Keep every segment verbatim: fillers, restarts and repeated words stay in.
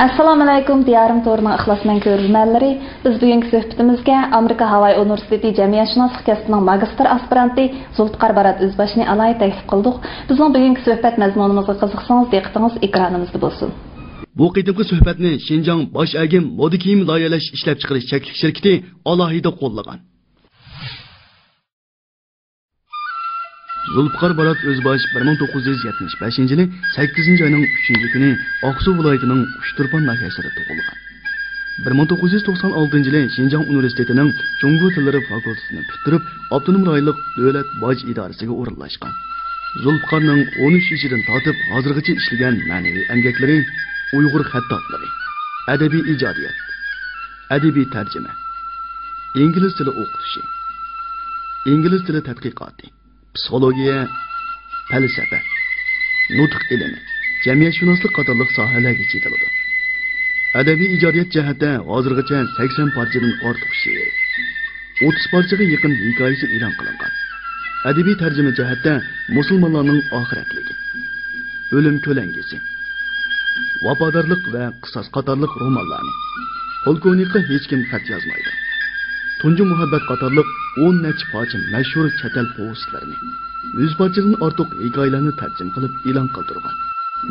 ئەسسالامۇئەلەيكۇم، دىيارىم تورىنىڭ ئىخلاسمەن كۆرۈرمەنلىرى. بىز بۈگۈنكى سۆھبىتىمىزگە ئامېرىكا ھاۋاي ئۇنىۋېرسىتېتى جەمئىيەتشۇناسلىق كەسپىنىڭ ماگىستىر ئاسپىرانتى زۇلپىقار بارات ئۆزباشنى ئالاھىدە تەكلىپ قىلدۇق. بىزنىڭ بۈگۈنكى سۆھبەت مەزمۇنىمىزغا قىزىقسىڭىز، دىققىتىڭىز ئېكرانىمىزدا بولسۇن. بۇ قېتىمقى سۆھبەتنى شىنجاڭ باش ئەگىم مودا كىيىم لايىھەلەش ئىشلەپچىقىرىش چەكلىك شىركىتى ئالاھىدە قوللىغان. زۇلپىقار بارات ئۆزباش بىر مىڭ توققۇز يۈز يەتمىش بەشىنچى يىلى سەككىزىنچى ئاينىڭ ئۈچىنچى كۈنى ئاقسۇ ۋىلايىتىنىڭ ئۇچتۇرپان ناھىيەسىدە تۇغۇلغان. بىر مىڭ توققۇز يۈز توقسان ئالتىنچى يىلى شىنجاڭ ئۇنىۋېرسىتېتىنىڭ جۇڭگو تىللىرى فاكۇلتېتىنى پۈتتۈرۈپ، ئاپتونوم رايونلۇق دۆلەت باج ئىدارىسىگە ئورۇنلاشقان. زۇلپىقارنىڭ ئون ئۈچ يېشىدىن تارتىپ ھازىرغىچە ئىشلىگەن مەنىۋى ئەمگەكلىرى ئۇيغۇر خەتتاتلىقى، ئەدەبىي ئىجادىيەت، ئەدەبىي تەرجىمە، ئىنگلىز تىلى ئوقۇتۇشى، ئىنگلىز تىلى تەتقىقاتى، پسىخولوگىيە، پەلسەپە، نۇتۇق ئىلمى، جەمئىيەتشۇناسلىق قاتارلىق ساھەلەرگە چېتىلىدۇ. ئەدەبىي ئىجادىيەت جەھەتتە ھازىرغىچە سەكسەن پارچىدىن ئارتۇق شېئىرى، ئوتتۇز پارچىغا يېقىن ھېكايىسى ئېلان قىلىنغان. ئەدەبىي تەرجىمە جەھەتتە مۇسۇلمانلارنىڭ ئاخىرەتلىكى، ئۆلۈم كۆلەڭگىسى، ۋاپادارلىق ۋە قىساس قاتارلىق رومانلارنى، پولكوۋنىكقا ھېچكىم خەت يازمايدۇ، تۇنجى مۇھەببەت قاتارلىق ئون نەچچە پارچە مەشھۇر چەت ئەل پوۋېستلىرىنى، يۈز پارچىدىن ئارتۇق ھېكايىلەرنى تەرجىمە قىلىپ ئېلان قىلدۇرغان.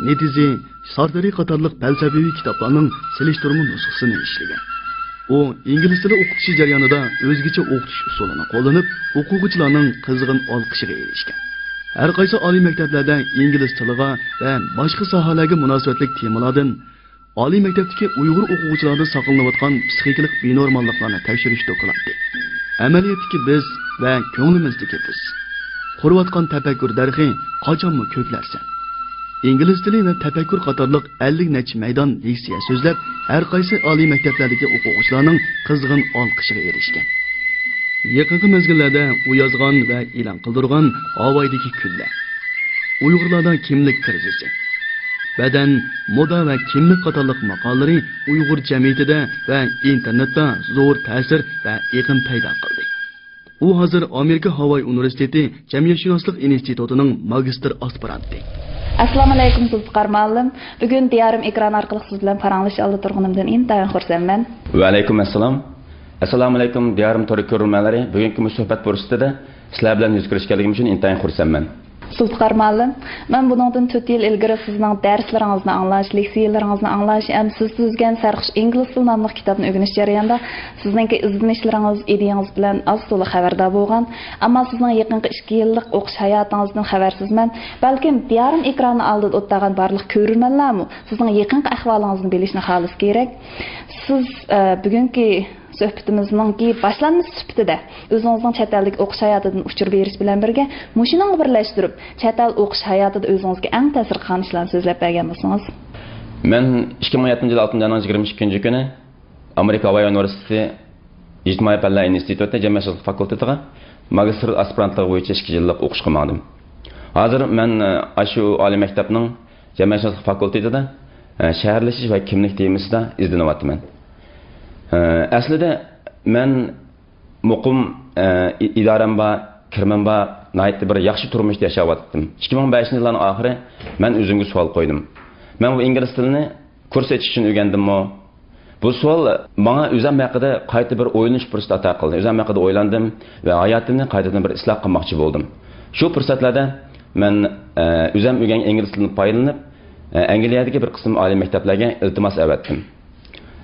نېتىزى، سارتېرى قاتارلىق پەلسەپىۋى كىتابلارنىڭ سېلىشتۇرما نۇسخىسىنى ئىشلىگەن. ئۇ ئىنگلىز تىلى ئوقۇتۇشى جەريانىدا ئۆزگىچە ئوقۇتۇش ئۇسۇلىنى قوللىنىپ، ئوقۇغۇچىلارنىڭ قىزغىن ئالقىشىغا ئېرىشكەن. ھەر قايسى ئالىي مەكتەپلەردە ئىنگلىز تىلىغا ۋە باشقا ساھەلەرگە مۇناسىۋەتلىك تېمىلاردىن ئالىي مەكتەپتىكى ئۇيغۇر ئوقۇغۇچىلاردا ساقلىنىۋاتقان پسىخىكىلىق بىنورماللىقلارنى تەكشۈرۈش دوكلاتى، ئەمەلىيەتتىكى بىز ۋە كۆڭلىمىزدىكى بىز، قۇرۇۋاتقان تەپەككۇر دەرىخى، قاچانمۇ كۆكلەرسەن، ئىنگلىز تىلى ۋە تەپەككۇر قاتارلىق ئەللىك نەچچە مەيدان لېكسىيە سۆزلەپ، ھەر قايسى ئالىي مەكتەپلەردىكى ئوقۇغۇچىلارنىڭ قىزغىن ئالقىشىغا ئېرىشكەن. يېقىنقى مەزگىللەردە ئۇ يازغان ۋە ئېلان قىلدۇرغان ھاۋايدىكى كۈنلەر، ئۇيغۇرلاردا كىملىك كىرىزىسى، بەدەن، مودا ۋە كىملىك قاتارلىق ماقالىلىرى ئۇيغۇر جەمئىيىتىدە ۋە ئىنتېرنېتتا زور تەسىر ۋە ئېغىم پەيدا قىلدى. ئۇ ھازىر ئامېرىكا ھاۋاي ئۇنىۋېرسىتېتى جەمئىيەتشۇناسلىق ئىنستىتۇتىنىڭ ماگىستىر ئاسپىرانتى. ئەسسالامۇئەلەيكۇم، زۇلپىقار مۇئەللىم. بۈگۈن دىيارىم ئېكرانى ئارقىلىق سىز بىلەن پاراڭلىشىش ئالدىدا تۇرغىنىمدىن ئىنتايىن خۇرسەنمەن. ۋەئەلەيكۇم ئەسسالام. ئەسسالامۇئەلەيكۇم، دىيارىم تورى كۆرۈرمەنلىرى. بۈگۈنكى مۇشۇ سۆھبەت پۇرسىتىدە سىلەر بىلەن يۈز كۆرۈشكەنلىكىم ئۈچۈن ئىنتايىن خۇرسەنمەن. زۇلپىقار مۇئەللىم، مەن بۇنىڭدىن تۆت يىل ئىلگىرى سىزنىڭ دەرسلىرىڭىزنى ئاڭلاش، لېكسىيەلىرىڭىزنى ئاڭلاش ھەم سىز تۈزگەن سەرخۇش ئىنگلىز تىلى ناملىق كىتابنى ئۆگىنىش جەريانىدا سىزنىڭكى ئىزدىنىشلىرىڭىز، ئىدىيەڭىز بىلەن ئاز تولا خەۋەردار بولغان. ئەمما سىزنىڭ يېقىنقى ئىككى يىللىق ئوقۇش ھاياتىڭىزدىن خەۋەرسىزمەن. بەلكىم دىيارىم ئېكرانى ئالدىدا ئولتۇرغان بارلىق كۆرۈرمەنلەرمۇ سىزنىڭ يېقىنقى ئەھۋالىڭىزنى بىلىشنى خالىسا كېرەك. سىز، ئە، بۈگۈنكى سۆھبىتىمىزنىڭكى باشلانمىسى سۈپىتىدە ئۆزىڭىزنىڭ چەت ئەلدىكى ئوقۇش ھاياتىدىن ئۇچۇر بېرىش بىلەن بىرگە، مۇشۇنىڭغا بىرلەشتۈرۈپ، چەت ئەل ئوقۇش ھاياتىدا ئۆزىڭىزگە ئەڭ تەسىر قىلغان ئىشلارنى سۆزلەپ بەرگەن بولسىڭىز. مەن ئىككى مىڭ يەتتىنچى يىل ئالتىنچى ئاينىڭ يىگىرمە ئىككىنچى كۈنى ئامېرىكا ھاۋايى ئۇنىۋېرسىتېتى ئىجتىمائىي پەنلەر ئىنستىتۇتى جەمئىيەتشۇناسلىق فاكۇلتېتىغا ماگىستىر ئاسپىرانتلىقى بويىچە ئىككى يىللىق ئوقۇشقا ماڭدىم. ھازىر مەن، ئە، ئاشۇ ئالىي مەكتەپنىڭ جەمئىيەتشۇناسلىق فاكۇلتېتىدا، ئە، شەھەرلىشىش ۋە كىملىك تېمىسىدا ئىزدىنىۋاتىمەن. ئە، ئەسلىدە مەن مۇقىم، ئە، ئى-، ئىدارەم بار، كىرىمىم بار، ناھايىتى بىر ياخشى تۇرمۇشتا ياشاۋاتاتتىم. ئىككى مىڭ بەشىنچى يىللارنىڭ ئاخىرى مەن ئۆزۈمگە سوئال قويدۇم. مەن بۇ ئىنگلىز تىلىنى كۇرس ئېچىش ئۈچۈن ئۆگەندىممۇ؟ بۇ سوئال ماڭا ئۆزۈم ھەققىدە قايتا بىر ئويلىنىش پۇرسىتى ئاتا قىلدى. ئۆزۈم ھەققىدە ئويلاندىم ۋە ھاياتىمنى قايتىدىن بىر ئىسلاھ قىلماقچى بولدۇم. شۇ پۇرسەتلەردە مەن، ئە، ئۆزۈم ئۆگەنگەن ئىنگلىز تىلىدىن پايدىلىنىپ، ئە، ئەنگلىيەدىكى بىر قىسىم ئالىي مەكتەپلەرگە ئىلتىماس ئەۋەتتىم.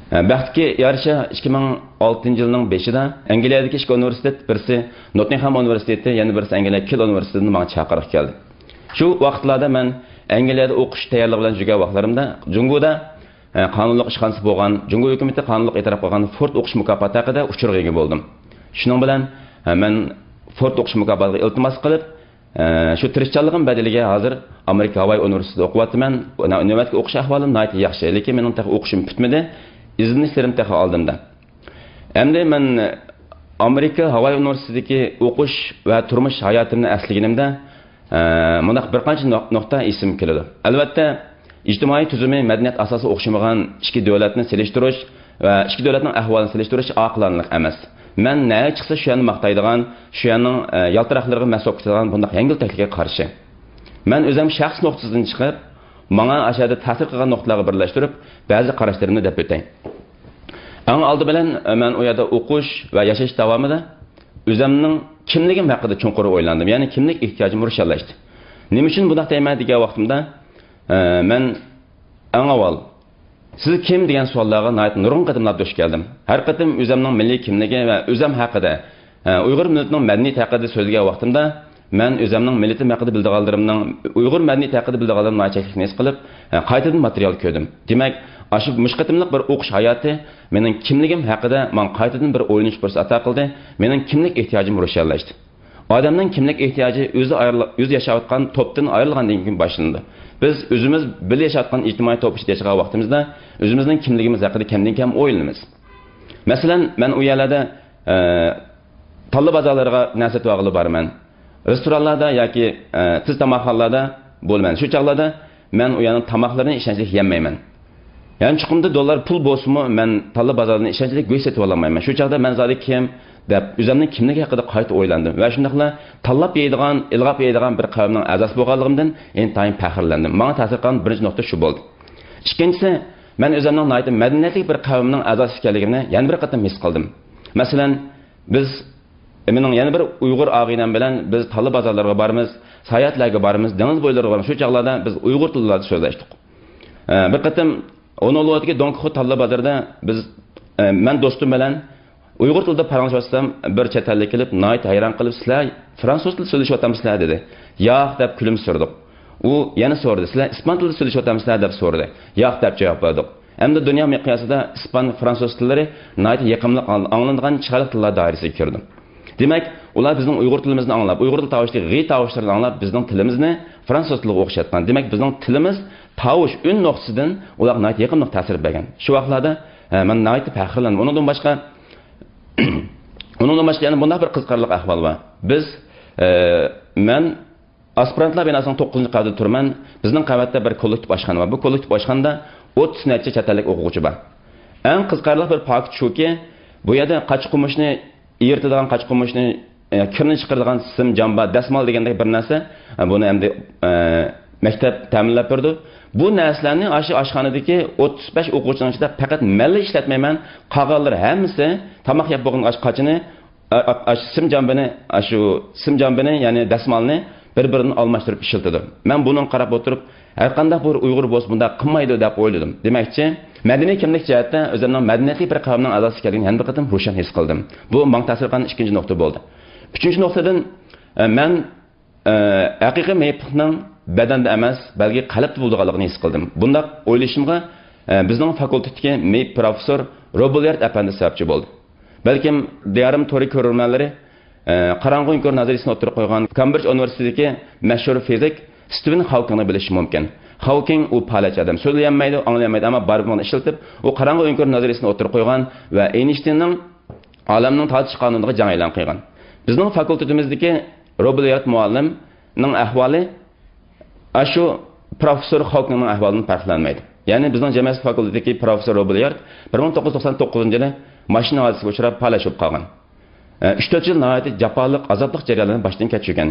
ئە، بەختكە يارىشا، ئىككى مىڭ ئالتىنچى يىلنىڭ بېشىدا ئەنگلىيەدىكى ئىككى ئۇنىۋېرسىتېت، بىرسى نوتتىنغھام ئۇنىۋېرسىتېتى، يەنە بىرسى ئەنگلىيە كىل ئۇنىۋېرسىتېتىدىن ماڭا چاقىرىق كەلدى. شۇ ۋاقىتلاردا مەن ئەنگلىيەدە ئوقۇش تەييارلىقى بىلەن يۈرگەن ۋاقىتلىرىمدا جۇڭگودا، ئە، قانۇنلۇق ئىشخانىسى بولغان، جۇڭگو ھۆكۈمىتى قانۇنلۇق ئېتىراپ قىلغان فورد ئوقۇش مۇكاپاتى ھەققىدە ئۇچۇرغا ئىگە بولدۇم. شۇنىڭ بىلەن، ئە، مەن فورد ئوقۇش مۇكاپاتىغا ئىلتىماس قىلىپ، ئە، شۇ تىرىشچانلىقىم بەدىلىگە ھازىر ئامېرىكا ھاۋايى ئۇنىۋېرسىتېتىدا ئوقۇۋاتىمەن. نۆ-، نۆۋەتتىكى ئوقۇش ئەھۋالىم ناھايىتى ياخشى، لېكىن مېنىڭ تېخى ئوقۇشۇم پۈتمىدى، ئىزدىنىشلىرىم تېخى ئالدىمدا. ئەمدى مەن ئامېرىكا ھاۋايى ئۇنىۋېرسىتېتىدىكى ئوقۇش ۋە تۇرمۇش ھاياتىمنى ئەسلىگىنىمدە، ئە، مۇنداق بىر قانچە نۇق-، نۇقتا ئېسىمگە كېلىدۇ. ئەلۋەتتە، ئىجتىمائىي تۈزۈمى، مەدەنىيەت ئاساسى ئوخشىمىغان ئىككى دۆلەتنى سېلىشتۇرۇش ۋە ئىككى دۆلەتنىڭ ئەھۋالىنى سېلىشتۇرۇش ئاقىلانىلىق ئەمەس. مەن نەگە چىقسا شۇ يەرنى ماختايدىغان، شۇ يەرنىڭ، ئە، يالتىراقلىرىغا مەس بولۇپ كېتىدىغان بۇنداق يەڭگىل تەكلىپكە قارشى. مەن ئۆزۈم شەخس نۇقتىسىدىن چىقىپ، ماڭا ئاشۇ يەردە تەسىر قىلغان نۇقتىلارغا بىرلەشتۈرۈپ، بەزى قاراشلىرىمنى دەپ ئۆتەي. ئەڭ ئالدى بىلەن، مەن ئۇ يەردە ئوقۇش ۋە ياشاش داۋامىدا ئۆزۈمنىڭ كىملىكىم ھەققىدە چوڭقۇر ئويلاندىم. يەنى كىملىك ئېھتىياجىم روشەنلەشتى. نېمە ئۈچۈن بۇنداق دەيمەن دېگەن ۋاقتىمدا، ئە، مەن ئەڭ ئاۋۋال، «سىز كىم؟» دېگەن سوئاللارغا ناھايىتى نۇرغۇن قېتىملاپ دۇچ كەلدىم. ھەر قېتىم ئۆزۈمنىڭ مىللىي كىملىكى ۋە ئۆزۈم ھەققىدە، ئە، ئۇيغۇر مىللىتىنىڭ مەدەنىيىتى ھەققىدە سۆزلىگەن ۋاقتىمدا، مەن ئۆزۈمنىڭ مىللىتىم ھەققىدە بىلىدىغانلىرىمنىڭ، ئۇيغۇر مەدەنىيىتى ھەققىدە بىلىدىغانلىرىمنىڭ چەكلىكىنى ھېس قىلىپ، ئە، قايتىدىن ماتېرىيال كۆردۈم. دېمەك، ئاشۇ مۇشۇ قېتىملىق بىر ئوقۇش ھاياتى مېنىڭ كىملىكىم ھەققىدە ماڭا قايتىدىن بىر ئويلىنىش پۇرسىتى ئاتا قىلدى، مېنىڭ كىملىك ئېھتىياجىم روشەنلەشتى. ئادەمنىڭ كىملىك ئېھتىياجى ئۆزى ئايرىل-، ئۆزى ياشاۋاتقان توپتىن ئايرىلغاندىن كېيىن باشلىنىدۇ. بىز ئۆزىمىز بىللە ياشاۋاتقان ئىجتىمائىي توپ ئىچىدە ياشىغان ۋاقتىمىزدا ئۆزىمىزنىڭ كىملىكىمىز ھەققىدە كەمدىن كەم ئويلىنىمىز. مەسىلەن، مەن ئۇ يەرلەردە، ئە، تاللا بازارلىرىغا نەرسە سېتىۋالغىلى بارىمەن. رېستورانلاردا ياكى، ئە، تېز تاماقخانىلاردا بولىمەن. شۇ چاغلاردا مەن ئۇ يەرنىڭ تاماقلىرىنى ئىشەنچلىك يېيەلمەيمەن. يەنى چوقۇمدا دوللار پۇل بولسىمۇ، مەن تاللا بازارىدىن ئىشەنچلىك گۆش سېتىۋالالمايمەن. شۇ چاغدا مەن زادى كىم دەپ، ئۆزۈمنىڭ كىملىكى ھەققىدە قايتا ئويلاندىم ۋە شۇنداقلا تاللاپ يەيدىغان، ئىلغاپ يەيدىغان بىر قەۋمنىڭ ئەزاسى بولغانلىقىمدىن ئىنتايىن پەخىرلەندىم. ماڭا تەسىر قىلغان بىرىنچى نۇقتا شۇ بولدى. ئىككىنچىسى، مەن ئۆزۈمنىڭ ناھايىتى مەدەنىيەتلىك بىر قەۋمنىڭ ئەزاسى ئىكەنلىكىمنى يەنە بىر قېتىم ھېس قىلدىم. مەسىلەن، بىز، مېنىڭ يەنە بىر ئۇيغۇر ئاغىنەم بىلەن بىز تاللا بازارلىرىغا بارىمىز، ساياھەتلەرگە بارىمىز، دېڭىز بويلىرىغا بارىمىز. شۇ چاغلاردا بىز ئۇيغۇر تىلىدا سۆزلەشتۇق. ئە، بىر قېتىم ھونولۇدىكى دون كىخوت تاللا بازىرىدا بىز، ئە، مەن دوستۇم بىلەن ئۇيغۇر تىلىدا پاراڭلىشىۋاتسام، بىر چەت ئەللىك كېلىپ، ناھايىتى ھەيران قېلىپ، «سىلەر فرانسۇز تىلىدا سۆزلىشىۋاتامسىلەر؟» دېدى. «ياق» دەپ كۈلۈمسىرىدۇق. ئۇ يەنە سورىدى، «سىلەر ئىسپان تىلىدا سۆزلىشىۋاتامسىلەر؟» دەپ سورىدى. «ياق» دەپ جاۋاب بەردۇق. ئەمدى دۇنيا مىقياسىدا ئىسپان، فرانسۇز تىللىرى ناھايىتى يېقىملىق ئاڭ-، ئاڭلىنىدىغان چىرايلىق تىللار دائىرىسىگە كىرىدۇ. دېمەك، ئۇلار بىزنىڭ ئۇيغۇر تىلىمىزنى ئاڭلاپ، ئۇيغۇر تىل تاۋۇشىدىكى غ تاۋۇشلىرىنى ئاڭلاپ، بىزنىڭ تىلىمىزنى فرانسۇز تىلىغا ئوخشاتقان. دېمەك، بىزنىڭ تىلىمىز تاۋۇش، ئۈن نۇقتىسىدىن ئۇلارغا ناھايىتى يېقىملىق تەسىر بەرگەن. شۇ ۋاقىتلاردا، ھە، مەن ناھايىتى پەخىرلەندىم. ئۇنىڭدىن باشقا، ئۇنىڭدىن باشقا يەنە بۇنداق بىر قىزىقارلىق ئەھۋال بار. بىز، ئە، مەن ئاسپىرانتلار بىناسىنىڭ توققۇزىنچى قەۋىتىدە تۇرىمەن. بىزنىڭ قەۋەتتە بىر كوللېكتىپ ئاشخانا بار. بۇ كوللېكتىپ ئاشخانىدا ئوتتۇز نەچچە چەت ئەللىك ئوقۇغۇچى بار. ئەڭ قىزىقارلىق بىر پاكىت شۇكى، بۇ يەردە قاچا-قۇمۇچنى ئېرىتىدىغان، قاچا-قۇمۇچنى، ئە، كىرنى چىقىرىدىغان سىم جامبا، دەسمال دېگەندەك بىر نەرسە، ئە، بۇنى ئەمدى، ئە، مەكتەپ تەمىنلەپ بېرىدۇ. بۇ نەرسىلەرنى ئاشۇ ئاشخانىدىكى ئوتتۇز بەش ئوقۇغۇچىنىڭ ئىچىدە پەقەت مەنلا ئىشلەتمەيمەن، قالغانلىرى ھەممىسى تاماق يەپ بولغان ئاشۇ قاچىنى، ئا-، ئا-، ئاشۇ سىم جامبىنى، ئاشۇ سىم جامبىنى، يەنى دەسمالنى بىر-بىرىدىن ئالماشتۇرۇپ ئىشلىتىدۇ. مەن بۇنىڭغا قاراپ ئولتۇرۇپ، ھەرقانداق بىر ئۇيغۇر بولسا بۇنداق قىلمايدۇ دەپ ئويلىدىم. دېمەكچى، مەدەنىي كىملىك جەھەتتە ئۆزۈمنىڭ مەدەنىيەتلىك بىر قەۋمنىڭ ئەزاسى ئىكەنلىكىنى يەنە بىر قېتىم روشەن ھېس قىلدىم. بۇ ماڭا تەسىر قىلغان ئىككىنچى نۇقتا بولدى. ئۈچىنچى نۇقتىدىن، ئە، مەن، ئە، ھەقىقىي مېيىپلىقنىڭ بەدەندە ئەمەس، بەلكى قەلبتە بولىدىغانلىقىنى ھېس قىلدىم. بۇنداق ئويلىشىمغا، ئە، بىزنىڭ فاكۇلتېتتىكى مېيىپ پروفېسسور روبىليارد ئەپەندى سەۋەبچى بولدى. بەلكىم دىيارىم تورى كۆرۈرمەنلىرى، ئە، قاراڭغۇ ئۆڭكۈر نەزەرىيىسىنى ئوتتۇرىغا قويغان كامبرىدژ ئۇنىۋېرسىتېتىدىكى مەشھۇر فىزىك ستىۋېن خاۋكىڭنى بىلىشى مۇمكىن. خاۋكىڭ ئۇ پالەچ ئادەم، سۆزلىيەلمەيدۇ، ئاڭلىيالمايدۇ، ئەمما بارمىقىنى ئىشلىتىپ، ئۇ قاراڭغۇ ئۆڭكۈر نەزەرىيىسىنى ئوتتۇرىغا قويغان ۋە ئېينشتىيننىڭ ئالەمنىڭ تارتىش قانۇنىغا جەڭ ئېلان قىلغان. بىزنىڭ فاكۇلتېتىمىزدىكى روبىليارد مۇئەللىمنىڭ ئەھۋالى ئاشۇ پروفېسسور خاۋكىڭنىڭ ئەھۋالىدىن پەرقلەنمەيدۇ. يەنى بىزنىڭ جەمئىيەت فاكۇلتېتىدىكى پروفېسسور روبىليارد بىر مىڭ توققۇز يۈز توقسان توققۇزىنچى يىلى ماشىنا ھادىسىسىگە ئۇچراپ پالەچ بولۇپ قالغان. ئە، ئۈچ تۆت يىل ناھايىتى جاپالىق، ئازابلىق جەريانلارنى باشتىن كەچۈرگەن.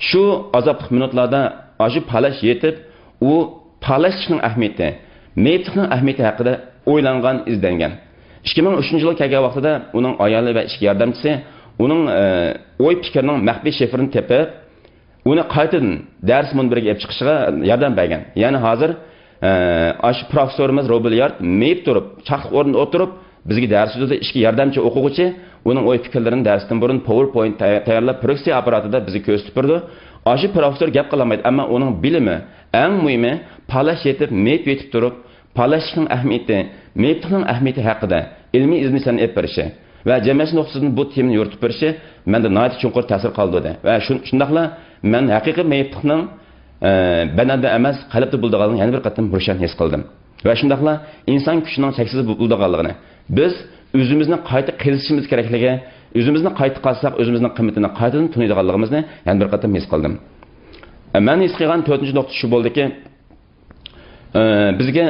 شۇ ئازابلىق مىنۇتلاردا ئاشۇ پالەچ يېتىپ، ئۇ پالەچلىكنىڭ ئەھمىيىتى، مېيىپلىقنىڭ ئەھمىيىتى ھەققىدە ئويلانغان، ئىزدەنگەن. ئىككى مىڭ ئۈچىنچى يىلغا كەلگەن ۋاقتىدا ئۇنىڭ ئايالى ۋە ئىككى ياردەمچىسى ئۇنىڭ، ئە، ئوي پىكرىنىڭ مەخپىي شىفىرىنى تېپىپ، ئۇنى قايتىدىن دەرس مۇنبىرىگە ئېلىپ چىقىشىغا ياردەم بەرگەن. يەنى ھازىر، ئە، ئاشۇ پروفېسسورىمىز روبىليارد مېيىپ تۇرۇپ، چاقلىق ئورنىدا ئولتۇرۇپ، بىزگە دەرس سۆزلىدى. ئىككى ياردەمچى ئوقۇغۇچى ئۇنىڭ ئوي پىكىرلىرىنى دەرستىن بۇرۇن پاۋېرپوينت تەييار-، تەييارلاپ، پرويېكسىيە ئاپپاراتىدا بىزگە كۆرسىتىپ بېرىدۇ. ئاشۇ پروفېسسور گەپ قىلالمايدۇ، ئەمما ئۇنىڭ بىلىمى، ئەڭ مۇھىمى، پالەچ يېتىپ، مېيىپ يېتىپ تۇرۇپ، پالەچلىكنىڭ ئەھمىيىتى، مېيىپلىقنىڭ ئەھمىيىتى ھەققىدە ئىلمىي ئىزدىنىشلەرنى ئېلىپ بېرىشى ۋە جەمئىيەت نۇقتىسىدىن بۇ تېمىنى يورۇتۇپ بېرىشى مەندە ناھايىتى چوڭقۇر تەسىر قالدۇردى. ۋە شۇ-، شۇنداقلا مەن ھەقىقىي مېيىپلىقنىڭ، ئە، بەدەندە ئەمەس، قەلبتە بولىدىغانلىقىنى يەنە بىر قېتىم روشەن ھېس قىلدىم. ۋە شۇنداقلا ئىنسان كۈچىنىڭ چەكسىز بولىدىغانلىقىنى، بىز ئۆزىمىزنى قايتا قېزىشىمىز كېرەكلىكى، ئۆزىمىزنى قايتا قازساق، ئۆزىمىزنىڭ قىممىتىنى قايتىدىن تونۇيدىغانلىقىمىزنى يەنە بىر قېتىم ھېس قىلدىم. ئە، مەن ھېس قىلغان تۆتىنچى نۇقتا شۇ بولدىكى، ئە، بىزگە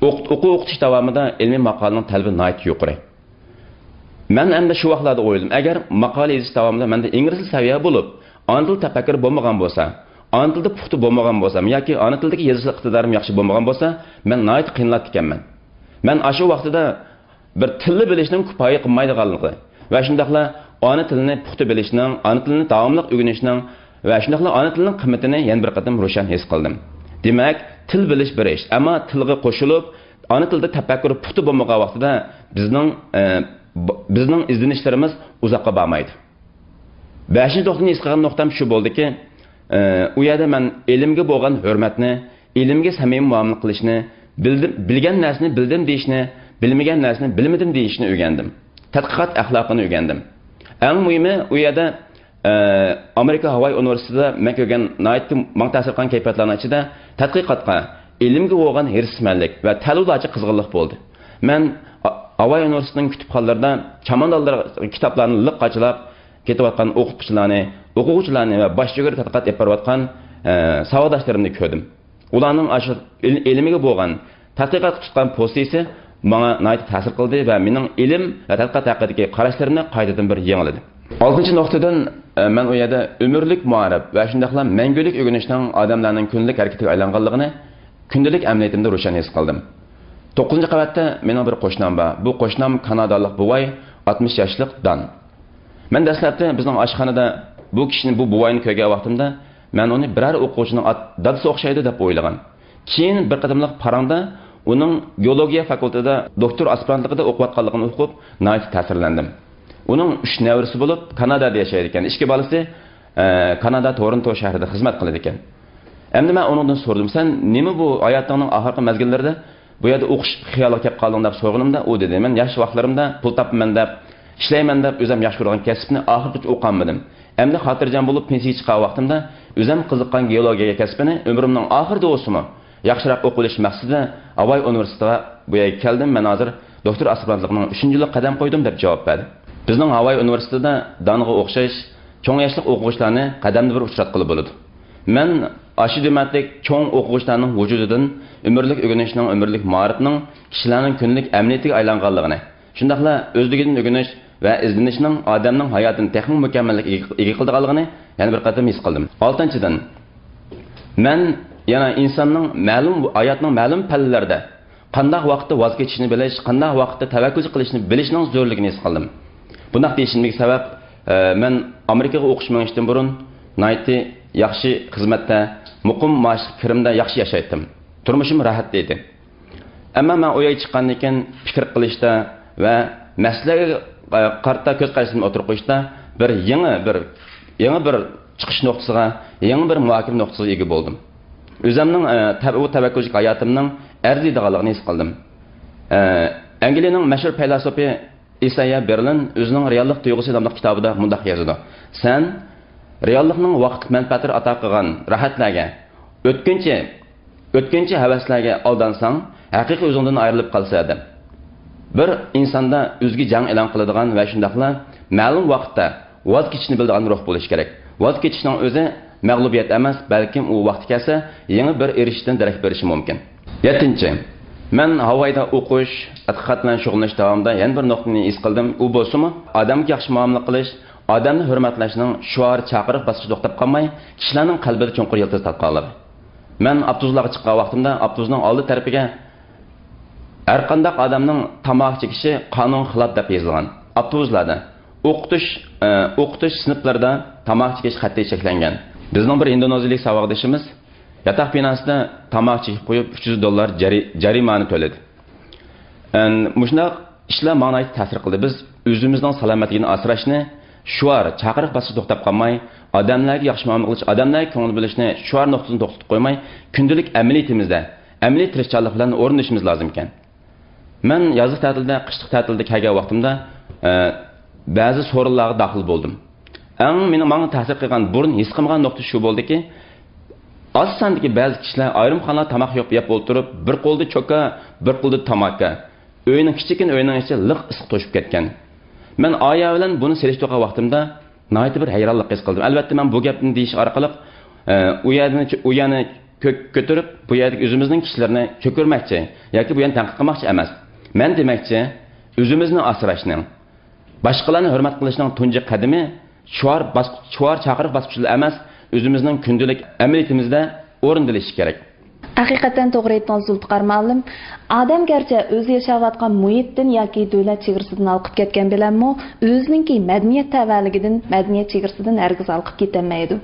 ئوق-، ئوقۇ ئوقۇتۇش داۋامىدا ئىلمىي ماقالىنىڭ تەلىپى ناھايىتى يۇقىرى. مەن ئەمدى شۇ ۋاقىتلاردا ئويلىدىم، ئەگەر ماقالە يېزىش داۋامىدا مەندە ئىنگلىز تىل سەۋىيە بولۇپ، ئانا تىل تەپەككۇرى بولمىغان بولسا، ئانا تىلدا پۇختا بولمىغان بولسام ياكى ئانا تىلدىكى يېزىش ئىقتىدارىم ياخشى بولمىغان بولسا، مەن ناھايىتى قىينىلاتتىكەنمەن. مەن ئاشۇ ۋاقتىدا بىر تىلنى بىلىشنىڭ كۇپايە قىلمايدىغانلىقى ۋە شۇنداقلا ئانا تىلىنى پۇختا بىلىشنىڭ، ئانا تىلىنى داۋاملىق ئۆگىنىشنىڭ ۋە شۇنداقلا ئانا تىلىنىڭ قىممىتىنى يەنە بىر قېتىم روشەن ھېس قىلدىم. دېمەك، تىل بىلىش بىر ئىش، ئەمما تىلغا قوشۇلۇپ، ئانا تىلدا تەپەككۇر پۇختا بولمىغان ۋاقتىدا بىزنىڭ، ئە، ب-، بىزنىڭ ئىزدىنىشلىرىمىز ئۇزاققا بارمايدۇ. بەشىنچى نۇقتىنى ھېس قىلغان نۇقتام شۇ بولدىكى، ئە، ئۇ يەردە مەن ئىلىمگە بولغان ھۆرمەتنى، ئىلىمگە سەمىمىي مۇئامىلە قىلىشنى، بىلدىم، بىلگەن نەرسىنى بىلدىم دېيىشنى، بىلمىگەن نەرسىنى بىلمىدىم دېيىشنى ئۆگەندىم. تەتقىقات ئەخلاقىنى ئۆگەندىم. ئەڭ مۇھىمى، ئۇ يەردە، ئە، ئامېرىكا ھاۋاي ئۇنىۋېرسىتېتىدا مەن كۆرگەن ناھايىتى ماڭا تەسىر قىلغان كەيپىياتلارنىڭ ئىچىدە تەتقىقاتقا، ئىلىمگە بولغان ھېرىسمەنلىك ۋە تەلۋىلارچە قىزغىنلىق بولدى. مەن ئا-، ھاۋاي ئۇنىۋېرسىتېتىنىڭ كۇتۇپخانىلىرىدا چامادانلىرىغا كىتابلارنى لىق قاچىلاپ، كېتىۋاتقان ئوقۇتقۇچىلارنى، ئوقۇغۇچىلارنى ۋە باش چۆگۈرە تەتقىقات ئېلىپ بېرىۋاتقان، ئە، ساۋاقداشلىرىمنى كۆردۈم. ئۇلارنىڭ ئاشۇ ئىل-، ئىلمىگە بولغان، تەتقىقاتقا تۇتقان پوزىتسىيىسى ماڭا ناھايىتى تەسىر قىلدى ۋە مېنىڭ ئىلىم ۋە تەتقىقات ھەققىدىكى قاراشلىرىمنى قايتىدىن بىر يېڭىلىدى. ئالتىنچى نۇقتىدىن، ئە، مەن ئۇ يەردە ئۆمۈرلۈك مائارىپ ۋە شۇنداقلا مەڭگۈلۈك ئۆگىنىشنىڭ ئادەملەرنىڭ كۈندىلىك ھەرىكىتىگە ئايلانغانلىقىنى كۈندىلىك ئەمەلىيىتىمدە روشەن ھېس قىلدىم. توققۇزىنچى قەۋەتتە مېنىڭ بىر قوشنام بار. بۇ قوشنام كانادالىق بوۋاي، ئاتمىش ياشلىق دان. مەن دەسلەپتە بىزنىڭ ئاشخانىدا بۇ كىشىنى، بۇ بوۋاينى كۆرگەن ۋاقتىمدا، مەن ئۇنى بىرەر ئوقۇغۇچىنىڭ ئات-، دادىسى ئوخشايدۇ دەپ ئويلىغان. كېيىن بىر قېتىملىق پاراڭدا ئۇنىڭ گېئولوگىيە فاكۇلتېتىدا دوكتور ئاسپىرانتلىقىدا ئوقۇۋاتقانلىقىنى ئۇقۇپ، ناھايىتى تەسىرلەندىم. ئۇنىڭ ئۈچ نەۋرىسى بولۇپ، كانادادا ياشايدىكەن. ئىككى بالىسى، ئە، كانادا تورونتو شەھىرىدە خىزمەت قىلىدىكەن. ئەمدى مەن ئۇنىڭدىن سورىدىم، سەن نېمە بۇ ھاياتىڭنىڭ ئاخىرقى مەزگىللىرىدە بۇ يەردە ئوقۇش خىيالىغا كەپ قالدىڭ دەپ سورىغىنىمدا، ئۇ دېدى، مەن ياخشى ۋاقىتلىرىمدا پۇل تاپىمەن دەپ، ئىشلەيمەن دەپ ئۆزۈم ياخشى كۆرگەن كەسىپنى ئاخىرغىچە ئوقۇالمىدىم. ئەمدى خاتىرجەم بولۇپ پېنسىيەگە چىققان ۋاقتىمدا ئۆزۈم قىزىققان گېئولوگىيە كەسپىنى ئۆمرۈمنىڭ ئاخىرىدا بولسىمۇ ياخشىراق ئوقۇۋېلىش مەقسىتىدە ھاۋاي ئۇنىۋېرسىتېتىغا بۇ يەرگە كەلدىم. مەن ھازىر دوكتور ئاسپىرانتلىقنىڭ ئۈچىنچى يىلىغا قەدەم قويدۇم دەپ جاۋاب بەردى. بىزنىڭ ھاۋاي ئۇنىۋېرسىتېتىدا دانغا ئوخشاش چوڭ ياشلىق ئوقۇغۇچىلارنى قەدەمدە بىر ئۇچراتقىلى بولىدۇ. مەن ئاشۇ دېمەتلىك چوڭ ئوقۇغۇچىلارنىڭ ۋۇجۇدىدىن ئۆمۈرلۈك ئۆگىنىشنىڭ، ئۆمۈرلۈك مائارىپنىڭ كىشىلەرنىڭ كۈندىلىك ئەمەلىيىتىگە ئايلانغانلىقىنى، شۇنداقلا ئۆزلۈكىدىن ئۆگىنىش ۋە ئىزدىنىشنىڭ ئادەمنىڭ ھاياتىنى تېخىمۇ مۇكەممەللىككە ئىگە، ئىگە قىلىدىغانلىقىنى يەنە بىر قېتىم ھېس قىلدىم. ئالتىنچىدىن، مەن يەنە ئىنساننىڭ مەلۇم، ھاياتنىڭ مەلۇم پەللىلىرىدە قانداق ۋاقىتتا ۋاز كېچىشنى بىلىش، قانداق ۋاقىتتا تەۋەككۈل قىلىشنى بىلىشنىڭ زۆرۈرلۈكىنى ھېس قىلدىم. بۇنداق دېيىشىمدىكى سەۋەب، ئە، مەن ئامېرىكىغا ئوقۇش مېڭىشتىن بۇرۇن ناھايىتى ياخشى خىزمەتتە، مۇقىم مائاشلىق كىرىمدە ياخشى ياشايتتىم. تۇرمۇشۇم راھەت ئىدى. ئەمما مەن ئۇ يەرگە چىققاندىن كېيىن پىكىر قىلىشتا ۋە مەسىلىگە، ئە، قارىتا كۆز قارىشىمنى ئوتتۇرىغا قويۇشتا بىر يېڭى بىر، يېڭى بىر چىقىش نۇقتىسىغا، يېڭى بىر مۇھاكىمە نۇقتىسىغا ئىگە بولدۇم. ئۆزۈمنىڭ، ئە، تەب-، بۇ تەۋەككۈلچىلىك ھاياتىمنىڭ ئەرزىيدىغانلىقىنى ھېس قىلدىم. ئە، ئەنگلىيەنىڭ مەشھۇر پەيلاسوپى ئىسايا بېرلىن ئۆزىنىڭ رېئاللىق تۇيغۇسى ناملىق كىتابىدا مۇنداق يازىدۇ، سەن رېئاللىقنىڭ ۋاقىتلىق مەنپەئەتلىرى ئاتا قىلغان راھەتلەرگە، ئۆتكۈنچى، ئۆتكۈنچى ھەۋەسلەرگە ئالدانساڭ، ھەقىقىي ئۆزۈڭدىن ئايرىلىپ قالىسەن. بىر ئىنساندا ئۆزىگە جەڭ ئېلان قىلىدىغان ۋە شۇنداقلا مەلۇم ۋاقىتتا ۋاز كېچىشنى بىلىدىغان روھ بولۇشى كېرەك. ۋاز كېچىشنىڭ ئۆزى مەغلۇبىيەت ئەمەس، بەلكىم ئۇ ۋاقتى كەلسە يېڭى بىر ئېرىشىشتىن دېرەك بېرىشى مۇمكىن. يەتتىنچى، مەن ھاۋايدا ئوقۇش، تەتقىقات بىلەن شۇغۇللىنىش داۋامىدا يەنە بىر نۇقتىنى ھېس قىلدىم. ئۇ بولسىمۇ، ئادەمگە ياخشى مۇئامىلە قىلىش، ئادەمنى ھۆرمەتلەشنىڭ شوئار چاقىرىق باسقۇچىدا توختاپ قالماي، كىشىلەرنىڭ قەلبىدە چوڭقۇر يىلتىز تارتقانلىقى. مەن ئاپتوبۇسلارغا چىققان ۋاقتىمدا ئاپتوبۇسنىڭ ئالدى تەرىپىگە ھەرقانداق ئادەمنىڭ تاماكا چېكىشى قانۇنغا خىلاپ دەپ يېزىلغان. ئاپتوبۇسلاردا ئوقۇتۇش، ئە، ئوقۇتۇش سىنىپلىرىدا تاماكا چېكىش قەتئىي چەكلەنگەن. بىزنىڭ بىر ئىندونېزىيىلىك ساۋاقدىشىمىز ياتاق بىناسىدا تاماكا چېكىپ قويۇپ، ئۈچ يۈز دوللار جەرى-، جەرىمانە تۆلىدى. ئەن، مۇشۇنداق ئىشلار ماڭا ناھايىتى تەسىر قىلدى. بىز ئۆزىمىزنىڭ سالامەتلىكىنى ئاسراشنى شوئار، چاقىرىق باسقۇچىدا توختاپ قالماي، ئادەملەرگە ياخشى مۇئامىلە قىلىش، ئادەملەرگە كۆڭۈل بۆلۈشنى شوئار نۇقتىسىدا توختىتىپ قويماي، كۈندىلىك ئەمەلىيىتىمىزدە، ئەمەلىي تىرىشچانلىق بىلەن ئورۇندىشىمىز لازىمكەن. مەن يازلىق تەتىلدە، قىشلىق تەتىلدە كەلگەن ۋاقتىمدا، ئە، بەزى سورۇنلارغا داخىل بولدۇم. ئەڭ مېنى، ماڭا تەسىر قىلغان، بۇرۇن ھېس قىلمىغان نۇقتا شۇ بولدىكى، ئاز ساندىكى بەزى كىشىلەر ئايرىم خانىلاردا تاماق يەپ، يەپ ئولتۇرۇپ، بىر قولىدا چوكا، بىر قولىدا تاماكا. ئۆينىڭ، كىچىككىنە ئۆينىڭ ئىچى لىق ئىسسىق توشۇپ كەتكەن. مەن ئايا بىلەن بۇنى سېلىشتۇرغان ۋاقتىمدا ناھايىتى بىر ھەيرانلىق ھېس قىلدىم. ئەلۋەتتە، مەن بۇ گەپنى دېيىش ئارقىلىق، ئە، ئۇ يەردىن، ئۇ يەرنى كۆ-، كۆتۈرۈپ، بۇ يەردىكى ئۆزىمىزنىڭ كىشىلىرىنى چۆكۈرمەكچى ياكى بۇ يەرنى تەنقىد قىلماقچى ئەمەس. مەن دېمەكچى، ئۆزىمىزنى ئاسراشنىڭ، باشقىلارنى ھۆرمەت قىلىشنىڭ تۇنجى قەدىمى شوئار باس-، شوئار چاقىرىق باسقۇچىدا ئەمەس، ئۆزىمىزنىڭ كۈندىلىك ئەمەلىيىتىمىزدە ئورۇندىلىشى كېرەك. ھەقىقەتەن توغرا ئېيتتىڭىز، زۇلپىقار مۇئەللىم. ئادەم گەرچە ئۆزى ياشاۋاتقان مۇھىتتىن ياكى دۆلەت چېگرىسىدىن ھالقىپ كەتكەن بىلەنمۇ، ئۆزىنىڭكى مەدەنىيەت تەۋەلىكىدىن، مەدەنىيەت چېگرىسىدىن ھەرگىز ھالقىپ كېتەلمەيدۇ.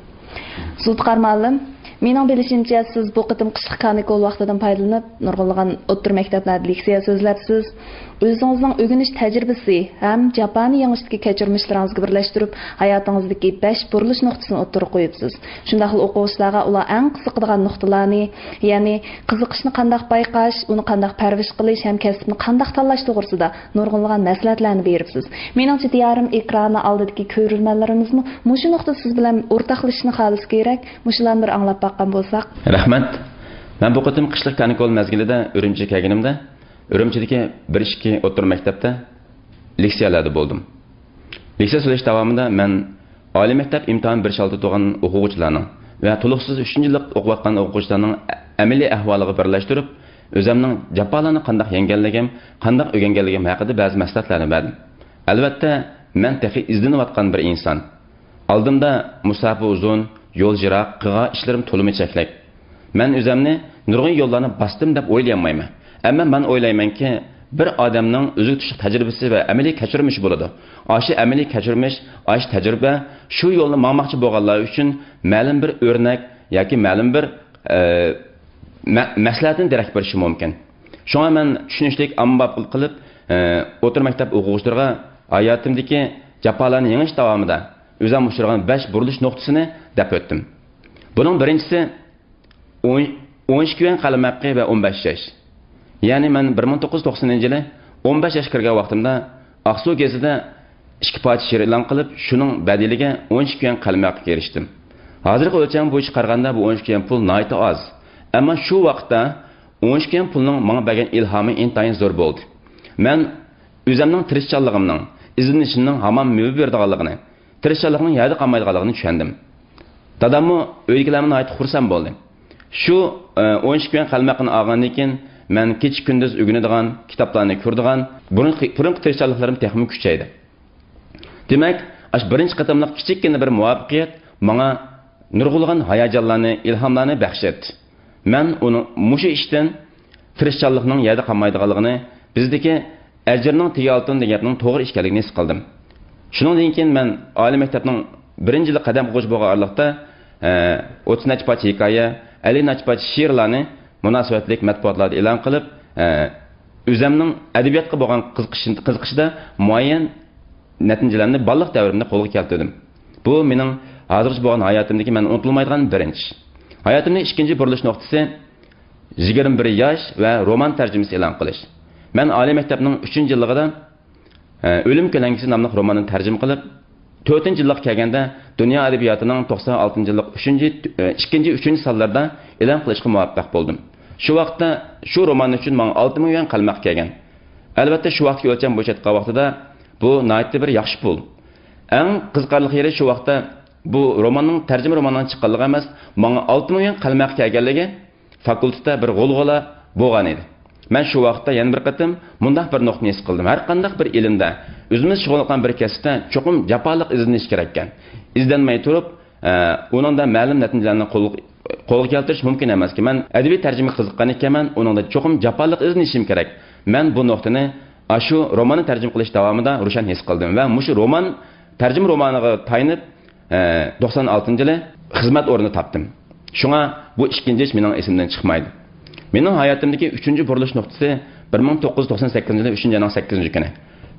زۇلپىقار مۇئەللىم، مېنىڭ بىلىشىمچە، سىز بۇ قېتىم قىشلىق كانىكۇل ۋاقتىدىن پايدىلىنىپ، نۇرغۇنلىغان ئوتتۇرا مەكتەپلەردە لېكسىيە سۆزلەپسىز. ئۆزىڭىزنىڭ ئۆگىنىش تەجرىبىسى ھەم جاپانى يېڭىشتىكى كەچۈرمىشلىرىڭىزگە بىرلەشتۈرۈپ، ھاياتىڭىزدىكى بەش بۇرۇلۇش نۇقتىسىنى ئوتتۇرىغا قويۇپسىز. شۇنداقلا ئوقۇغۇچىلارغا ئۇلار ئەڭ قىزىقىدىغان نۇقتىلارنى، يەنى قىزىقىشنى قانداق بايقاش، ئۇنى قانداق پەرۋىش قىلىش ھەم كەسىپنى قانداق تاللاش توغرىسىدا نۇرغۇنلىغان مەسلىھەتلەرنى بېرىپسىز. مېنىڭچە، دىيارىم ئېكرانى ئالدىدىكى كۆرۈرمەنلىرىمىزمۇ مۇشۇ نۇقتىدا سىز بىلەن ئورتاقلىشىشنى خالىسا كېرەك. مۇشۇلارنى بىر ئاڭلاپ باققان بولساق. رەھمەت. مەن بۇ قېتىم قىشلىق كانىكۇل مەزگىلىدە ئۈرۈمچىگە كەلگىنىمدە، ئۈرۈمچىدىكى بىر ئىككى ئوتتۇرا مەكتەپتە لېكسىيەلەردە بولدۇم. لېكسىيە سۆزلەش داۋامىدا مەن ئالىي مەكتەپ ئىمتىھان بېرىش ھالىتىدە تۇرغان ئوقۇغۇچىلارنىڭ ۋە تولۇقسىز ئۈچىنچى يىللىق ئوقۇۋاتقان ئوقۇغۇچىلارنىڭ ئەمەلىي ئەھۋالىغا بىرلەشتۈرۈپ، ئۆزەمنىڭ جاپالارنى قانداق يەڭگەنلىكىم، قانداق ئۆگەنگەنلىكىم ھەققىدە بەزى مەسلىھەتلەرنى بەردىم. ئەلۋەتتە، مەن تېخى ئىزدىنىۋاتقان بىر ئىنسان. ئالدىمدا مۇساپە ئۇزۇن، يول يىراق، قىلغان ئىشلىرىم تولىمۇ چەكلىك. مەن ئۆزەمنى نۇرغۇن يوللارنى باستىم دەپ ئويلىيالمايمەن. ئەمما مەن ئويلايمەنكى، بىر ئادەمنىڭ ئۆزىگە تۇشلۇق تەجرىبىسى ۋە ئەمەلىي كەچۈرمىشى بولىدۇ. ئاشۇ ئەمەلىي كەچۈرمىش، ئاشۇ تەجرىبە شۇ يولنى ماڭماقچى بولغانلار ئۈچۈن مەلۇم بىر ئۆرنەك ياكى مەلۇم بىر، ئە، مە-، مەسلىھەتنى دېرەك بېرىشى مۇمكىن. شۇڭا مەن چۈشىنىشلىك ئامما باب قىلىپ، ئە، ئوتتۇرا مەكتەپ ئوقۇغۇچىلىرىغا ھاياتىمدىكى جاپالارنى يېڭىش داۋامىدا ئۆزۈم ئۇچرىغان بەش بۇرۇلۇش نۇقتىسىنى دەپ ئۆتتۈم. بۇنىڭ بىرىنچىسى ئون، ئون ئىككى يۈەن قەلەم ھەققى ۋە ئون بەش ياش. يەنى مەن بىر مىڭ توققۇز يۈز توقسىنىنچى يىلى ئون بەش ياشقا كىرگەن ۋاقتىمدا ئاقسۇ گېزىتىدە ئىككى پارچە شېئىر ئېلان قىلىپ، شۇنىڭ بەدىلىگە ئون ئىككى يۈەن قەلەم ھەققىگە ئېرىشتىم. ھازىرقى ئۆلچەم بويىچە قارىغاندا بۇ ئون ئىككى يۈەن پۇل ناھايىتى ئاز. ئەمما شۇ ۋاقىتتا ئون ئىككى يۈەن پۇلنىڭ ماڭا بەرگەن ئىلھامى ئىنتايىن زور بولدى. مەن ئۆزۈمنىڭ تىرىشچانلىقىمنىڭ، ئىزدىنىشىمنىڭ ھامان مېۋە بېرىدىغانلىقىنى، تىرىشچانلىقنىڭ يەردە قالمايدىغانلىقىنى چۈشەندىم. داداممۇ، ئۆيدىكىلەرمۇ ناھايىتى خۇرسەن بولدى. شۇ، ئە، ئون ئىككى يۈەن قەلەم ھەققىنى ئالغاندىن كېيىن، مەن كېچە-كۈندۈز ئۆگىنىدىغان، كىتابلارنى كۆرىدىغان، بۇرۇنقى، بۇرۇنقى تىرىشچانلىقلىرىم تېخىمۇ كۈچەيدى. دېمەك، ئاشۇ بىرىنچى قېتىملىق كىچىككىنە بىر مۇۋەپپەقىيەت ماڭا نۇرغۇنلىغان ھاياجانلارنى، ئىلھاملارنى بەخش ئەتتى. مەن ئۇنىڭ مۇشۇ ئىشتىن تىرىشچانلىقنىڭ يەردە قالمايدىغانلىقىنى، بىزدىكى ئەجىرنىڭ تېگى ئالتۇن دېگەن گەپنىڭ توغرا ئىكەنلىكىنى ھېس قىلدىم. شۇنىڭدىن كېيىن مەن ئالىي مەكتەپنىڭ بىرىنچى يىلىغا قەدەم قويغۇچە بولغان ئارىلىقتا، ئە، ئوتتۇز نەچچە پارچە ھېكايە، ئەللىك نەچچە پارچە شېئىرلارنى مۇناسىۋەتلىك مەتبۇئاتلاردا ئېلان قىلىپ، ئە، ئۆزۈمنىڭ ئەدەبىياتقا بولغان قىزىقىشىم-، قىزىقىشىدا مۇئەييەن نەتىجىلەرنى بالىلىق دەۋرىمدە قولغا كەلتۈردۈم. بۇ مېنىڭ ھازىرغىچە بولغان ھاياتىمدىكى مەن ئۇنتۇلمايدىغان بىرىنچى ئىش. ھاياتىمنىڭ ئىككىنچى بۇرۇلۇش نۇقتىسى يىگىرمە بىر ياش ۋە رومان تەرجىمىسى ئېلان قىلىش. مەن ئالىي مەكتەپنىڭ ئۈچىنچى يىللىقىدا، ئە، ئۆلۈم كۆلەڭگىسى ناملىق روماننى تەرجىمە قىلىپ، تۆتىنچى يىللىققا كەلگەندە دۇنيا ئەدەبىياتىنىڭ توقسان ئالتىنچى يىللىق ئۈچىنچى، ئە، ئىككىنچى، ئۈچىنچى سانلىرىدا ئېلان قىلىشقا مۇۋەپپەق بولدۇم. شۇ ۋاقىتتا شۇ رومان ئۈچۈن ماڭا ئالتە مىڭ يۈەن قەلەم ھەققى كەلگەن. ئەلۋەتتە، شۇ ۋاقىتتىكى ئۆلچەم بويىچە ئېيتقان ۋاقتىدا بۇ ناھايىتى بىر ياخشى پۇل. ئەڭ قىزىقارلىق يېرى شۇ ۋاقىتتا بۇ روماننىڭ، تەرجىمە روماننىڭ چىققانلىقى ئەمەس، ماڭا ئالتە مىڭ يۈەن قەلەم ھەققى كەلگەنلىكى فاكۇلتېتتا بىر غۇلغۇلا بولغان ئىدى. مەن شۇ ۋاقىتتا يەنە بىر قېتىم مۇنداق بىر نۇقتىنى ھېس قىلدىم. ھەر قانداق بىر ئىلىمدە ئۆزىمىز شۇغۇللانغان بىر كەسىپتە چوقۇم جاپالىق ئىزدىنىش كېرەككەن. ئىزدەنمەي تۇرۇپ، ئە، ئۇنىڭدا مەلۇم نەتىجىلەرنى قول-، قولغا كەلتۈرۈش مۇمكىن ئەمەسكەن. مەن ئەدەبىي تەرجىمىگە قىزىققان ئىكەنمەن، ئۇنىڭدا چوقۇم جاپالىق ئىزدىنىشىم كېرەك. مەن بۇ نۇقتىنى ئاشۇ روماننى تەرجىمە قىلىش داۋامىدا روشەن ھېس قىلدىم ۋە مۇشۇ رومان، تەرجىمە رومانىغا تايىنىپ، ئە، توقسان ئالتىنچى يىلى خىزمەت ئورنى تاپتىم. شۇڭا بۇ ئىككىنچى ئىش مېنىڭ ئېسىمدىن چىقمايدۇ. مېنىڭ ھاياتىمدىكى ئۈچىنچى بۇرۇلۇش نۇقتىسى بىر مىڭ توققۇز يۈز توقسان سەككىزىنچى يىلى ئۈچىنچى ئاينىڭ سەككىزىنچى كۈنى.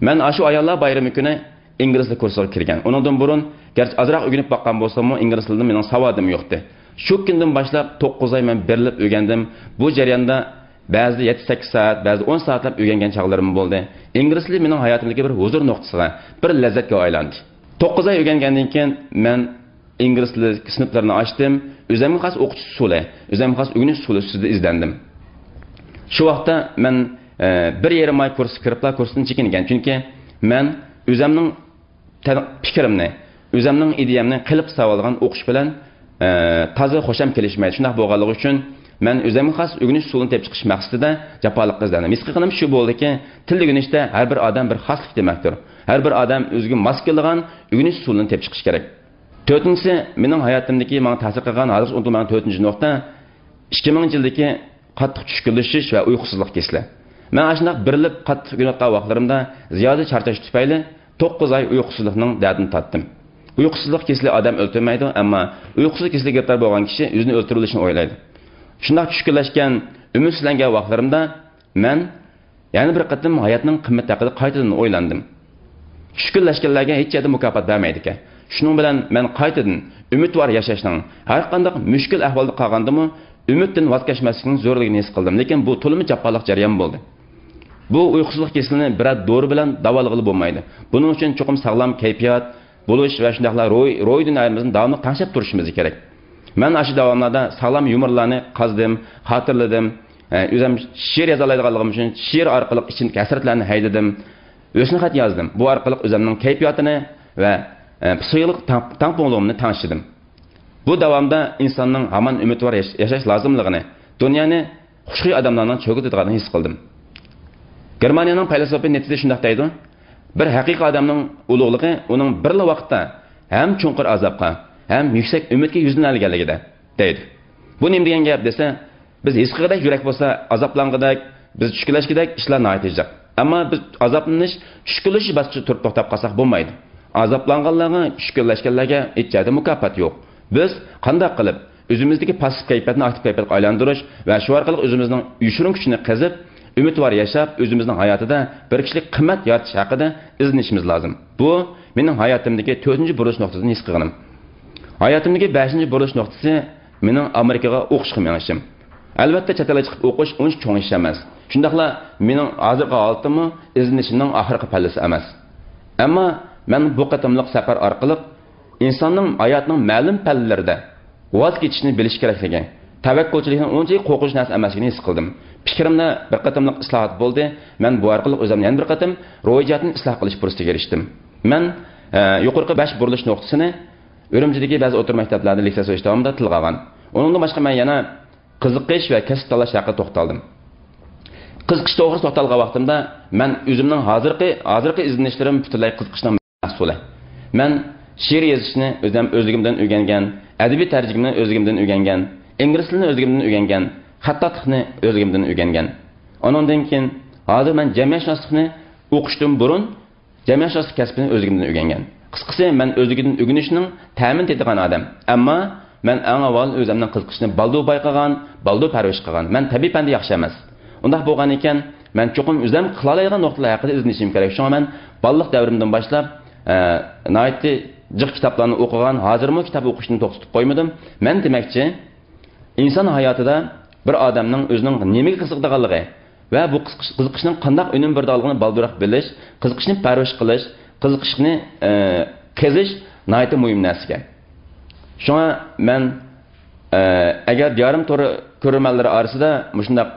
مەن ئاشۇ ئاياللار بايرىمى كۈنى ئىنگلىز تىلى كۇرسىغا كىرگەن. ئۇنىڭدىن بۇرۇن، گەرچە ئازراق ئۆگىنىپ باققان بولساممۇ، ئىنگلىز تىلىدا مېنىڭ ساۋادىم يوقتى. شۇ كۈندىن باشلاپ توققۇز ئاي مەن بېرىلىپ ئۆگەندىم. بۇ جەرياندا بەزىدە يەتتە سەككىز سائەت، بەزىدە ئون سائەتلەپ ئۆگەنگەن چاغلىرىم بولدى. ئىنگلىز تىلى مېنىڭ ھاياتىمدىكى بىر ھۇزۇر نۇقتىسىغا، بىر لەززەتكە ئايلاندى. توققۇز ئاي ئۆگەنگەندىن كېيىن مەن ئىنگلىز تىلى سىنىپلىرىنى ئاچتىم. ئۆزۈمگە خاس ئوقۇتۇش ئۇسۇلى، ئۆزۈمگە خاس ئۆگىنىش ئۇسۇلى ئۈستىدە ئىزدەندىم. شۇ ۋاقىتتا مەن، ئە، بىر يېرىم ئاي كۇرسقا كىرىپلا كۇرستىن چېكىنگەن. چۈنكى مەن ئۆزۈمنىڭ تەن-، پىكرىمنى، ئۆزۈمنىڭ ئىدىيەمنى قېلىپقا سېلىۋالغان ئوقۇش بىلەن، ئە، تازا خۇشام كېلىشمەيدۇ. شۇنداق بولغانلىقى ئۈچۈن مەن ئۆزۈمگە خاس ئۆگىنىش ئۇسۇلىنى تېپىپ چىقىش مەقسىتىدە جاپالىق ئىزدەندىم. ھېس قىلغىنىم شۇ بولدىكى، تىل ئۆگىنىشتە ھەر بىر ئادەم بىر خاسلىق دېمەكتۇر. ھەر بىر ئادەم ئۆزىگە ماس كېلىدىغان ئۆگىنىش ئۇسۇلىنى تېپىپ چىقىشى كېرەك. تۆتىنچىسى، مېنىڭ ھاياتىمدىكى ماڭا تەسىر قىلغان، ھازىرغىچە ئۇنتۇلمايدىغان تۆتىنچى نۇقتا، ئىككى مىڭىنچى يىلدىكى قاتتىق چۈشكۈنلىشىش ۋە ئۇيقۇسىزلىق كېسىلى. مەن ئاشۇنداق بېرىلىپ قاتتىق كۈنۈۋاتقان ۋاقىتلىرىمدا زىيادە چارچاش تۈپەيلى توققۇز ئاي ئۇيقۇسىزلىقنىڭ دەردىنى تارتتىم. ئۇيقۇسىزلىق كېسىلى ئادەم ئۆلتۈرمەيدۇ، ئەمما ئۇيقۇسىزلىق كېسىلىگە گىرىپتار بولغان كىشى ئۆزىنى ئۆلتۈرۈۋېلىشنى ئويلايدۇ. شۇنداق چۈشكۈنلەشكەن، ئۈمىدسىزلەنگەن ۋاقىتلىرىمدا مەن يەنە بىر قېتىم ھاياتنىڭ قىممىتى ھەققىدە قايتىدىن ئويلاندىم. چۈشكۈنلەشكەنلەرگە ھېچ يەردە مۇكاپات بەرمەيدىكەن. شۇنىڭ بىلەن مەن قايتىدىن ئۈمىدۋار ياشاشنىڭ، ھەرقانداق مۈشكۈل ئەھۋالدا قالغاندىمۇ ئۈمىدتىن ۋاز كەچمەسلىكنىڭ زۆرۈرلۈكىنى ھېس قىلدىم. لېكىن بۇ تولىمۇ جاپالىق جەريان بولدى. بۇ ئۇيقۇسىزلىق كېسىلىنى بىرەر دورا بىلەن داۋالىغىلى بولمايدۇ. بۇنىڭ ئۈچۈن چوقۇم ساغلام كەيپىيات بولۇش ۋە شۇنداقلا روھىي، روھىي دۇنيايىمىزنى داۋاملىق تەڭشەپ تۇرۇشىمىز كېرەك. مەن ئاشۇ داۋاملاردا ساغلام يۇمۇرلارنى قازدىم، خاتىرىلىدىم. ئە، ئۆزۈم شېئىر يازالايدىغانلىقىم ئۈچۈن شېئىر ئارقىلىق ئىچىمدىكى ھەسرەتلەرنى ھەيدىدىم. ھۆسنخەت يازدىم. بۇ ئارقىلىق ئۆزۈمنىڭ كەيپىياتىنى ۋە، ئە، پسىخىكىلىق تەڭ-، تەڭپۇڭلۇقۇمنى تەڭشىدىم. بۇ داۋامدا ئىنساننىڭ ھامان ئۈمىدۋار ياش-، ياشاش لازىملىقىنى، دۇنيانى خۇشخۇي ئادەملەرنىڭ چۆكۈتىدىغانلىقىنى ھېس قىلدىم. گېرمانىيەنىڭ پەيلاسوپى نىتسې شۇنداق دەيدۇ، بىر ھەقىقىي ئادەمنىڭ ئۇلۇغلۇقى ئۇنىڭ بىرلا ۋاقىتتا ھەم چوڭقۇر ئازابقا، ھەم يۈكسەك ئۈمىدكە يۈزلىنەلىگەنلىكىدە، دەيدۇ. بۇ نېمە دېگەن گەپ دېسە، بىز ھېس قىلغۇدەك يۈرەك بولسا، ئازابلانغۇدەك، بىز چۈشكۈنلەشكۈدەك ئىشلار ناھايىتى جىق. ئەمما بىز ئازابلىنىش، چۈشكۈنلىشىش باسقۇچىدا تۇرۇپ توختاپ قالساق بولمايدۇ. ئازابلانغانلارغا، چۈشكۈنلەشكەنلەرگە ھېچ يەردە مۇكاپات يوق. بىز قانداق قىلىپ ئۆزىمىزدىكى پاسسىپ كەيپىياتنى ئاكتىپ كەيپىياتقا ئايلاندۇرۇش ۋە شۇ ئارقىلىق ئۆزىمىزنىڭ يوشۇرۇن كۈچىنى قېزىپ، ئۈمىدۋار ياشاپ، ئۆزىمىزنىڭ ھاياتىدا بىر كىشىلىك قىممەت يارىتىش ھەققىدە ئىزدىنىشىمىز لازىم. بۇ مېنىڭ ھاياتىمدىكى تۆتىنچى بۇرۇلۇش نۇقتىسىدىن ھېس قىلغىنىم. ھاياتىمدىكى بەشىنچى بۇرۇلۇش نۇقتىسى مېنىڭ ئامېرىكىغا ئوقۇشقا مېڭىشىم. ئەلۋەتتە، چەت ئەلگە چىقىپ ئوقۇش ئۇنچە چوڭ ئىش ئەمەس. شۇنداقلا مېنىڭ ھازىرقى ھالىتىممۇ ئىزدىنىشىمنىڭ ئاخىرقى پەللىسى ئەمەس. ئەمما مەن بۇ قېتىملىق سەپەر ئارقىلىق ئىنساننىڭ ھاياتنىڭ مەلۇم پەللىلىرىدە ۋاز كېچىشنى بىلىش كېرەكلىكى، تەۋەككۈلچىلىكنىڭ ئۇنچىلىك قورقۇنچلۇق نەرسە ئەمەسلىكىنى ھېس قىلدىم. پىكرىمدە بىر قېتىملىق ئىسلاھات بولدى. مەن بۇ ئارقىلىق ئۆزۈمنى يەنە بىر قېتىم روھىي جەھەتتىن ئىسلاھ قىلىش پۇرسىتىگە ئېرىشتىم. مەن، ئە، يۇقىرىقى بەش بۇرۇلۇش نۇقتىسىنى ئۈرۈمچىدىكى بەزى ئوتتۇرا مەكتەپلەردە لېكسىيە سۆزلەش داۋامىدا تىلغا ئالغان. ئۇنىڭدىن باشقا مەن يەنە قىزىقىش ۋە كەسىپ تاللاش ھەققىدە توختالدىم. قىزىقىش توغرىسىدا توختالغان ۋاقتىمدا مەن ئۆزۈمنىڭ ھازىرقى، ھازىرقى ئىزدىنىشلىرىم پۈتۈنلەي قىزىقىشنىڭ مەھسۇلى. مەن شېئىر يېزىشنى ئۆزۈم ئۆزلۈكۈمدىن ئۆگەنگەن، ئەدەبىي تەرجىمىنى ئۆزلۈكۈمدىن ئۆگەنگەن، ئىنگلىز تىلىنى ئۆزلۈكۈمدىن ئۆگەنگەن، خەتتاتلىقنى ئۆزلۈكۈمدىن ئۆگەنگەن. ئۇنىڭدىن كېيىن ھازىر مەن جەمئىيەتشۇناسلىقنى ئوقۇشتىن بۇرۇن جەمئىيەتشۇناسلىق كەسپىنى ئۆزلۈكۈمدىن ئۆگەنگەن. قىسقىسى، مەن ئۆزلۈكىدىن ئۆگىنىشنىڭ تەمىنى تېتىغان ئادەم. ئەمما مەن ئەڭ ئاۋۋال ئۆزۈمنىڭ قىزىقىشىنى بالدۇر بايقىغان، بالدۇر پەرۋىش قىلغان. مەن تەبىئىي پەندە ياخشى ئەمەس. ئۇنداق بولغانىكەن، مەن چوقۇم ئۆزۈم قىلالايدىغان نۇقتىلار ھەققىدە ئىزدىنىشىم كېرەك. شۇڭا مەن بالىلىق دەۋرىمدىن باشلاپ، ئە، ناھايىتى جىق كىتابلارنى ئوقۇغان، ھازىرمۇ كىتاب ئوقۇشنى توختىتىپ قويمىدىم. مەن دېمەكچى، ئىنسان ھاياتىدا بىر ئادەمنىڭ ئۆزىنىڭ نېمىگە قىزىقىدىغانلىقى ۋە بۇ قىزىقىش-، قىزىقىشنىڭ قانداق ئۈنۈم بېرىدىغانلىقىنى بالدۇرراق بىلىش، قىزىقىشنى پەرۋىش قىلىش، قىزىقىشنى، ئە، قېزىش ناھايىتى مۇھىم نەرسىكەن. شۇڭا مەن، ئە، ئەگەر دىيارىم تورى كۆرۈرمەنلىرى ئارىسىدا مۇشۇنداق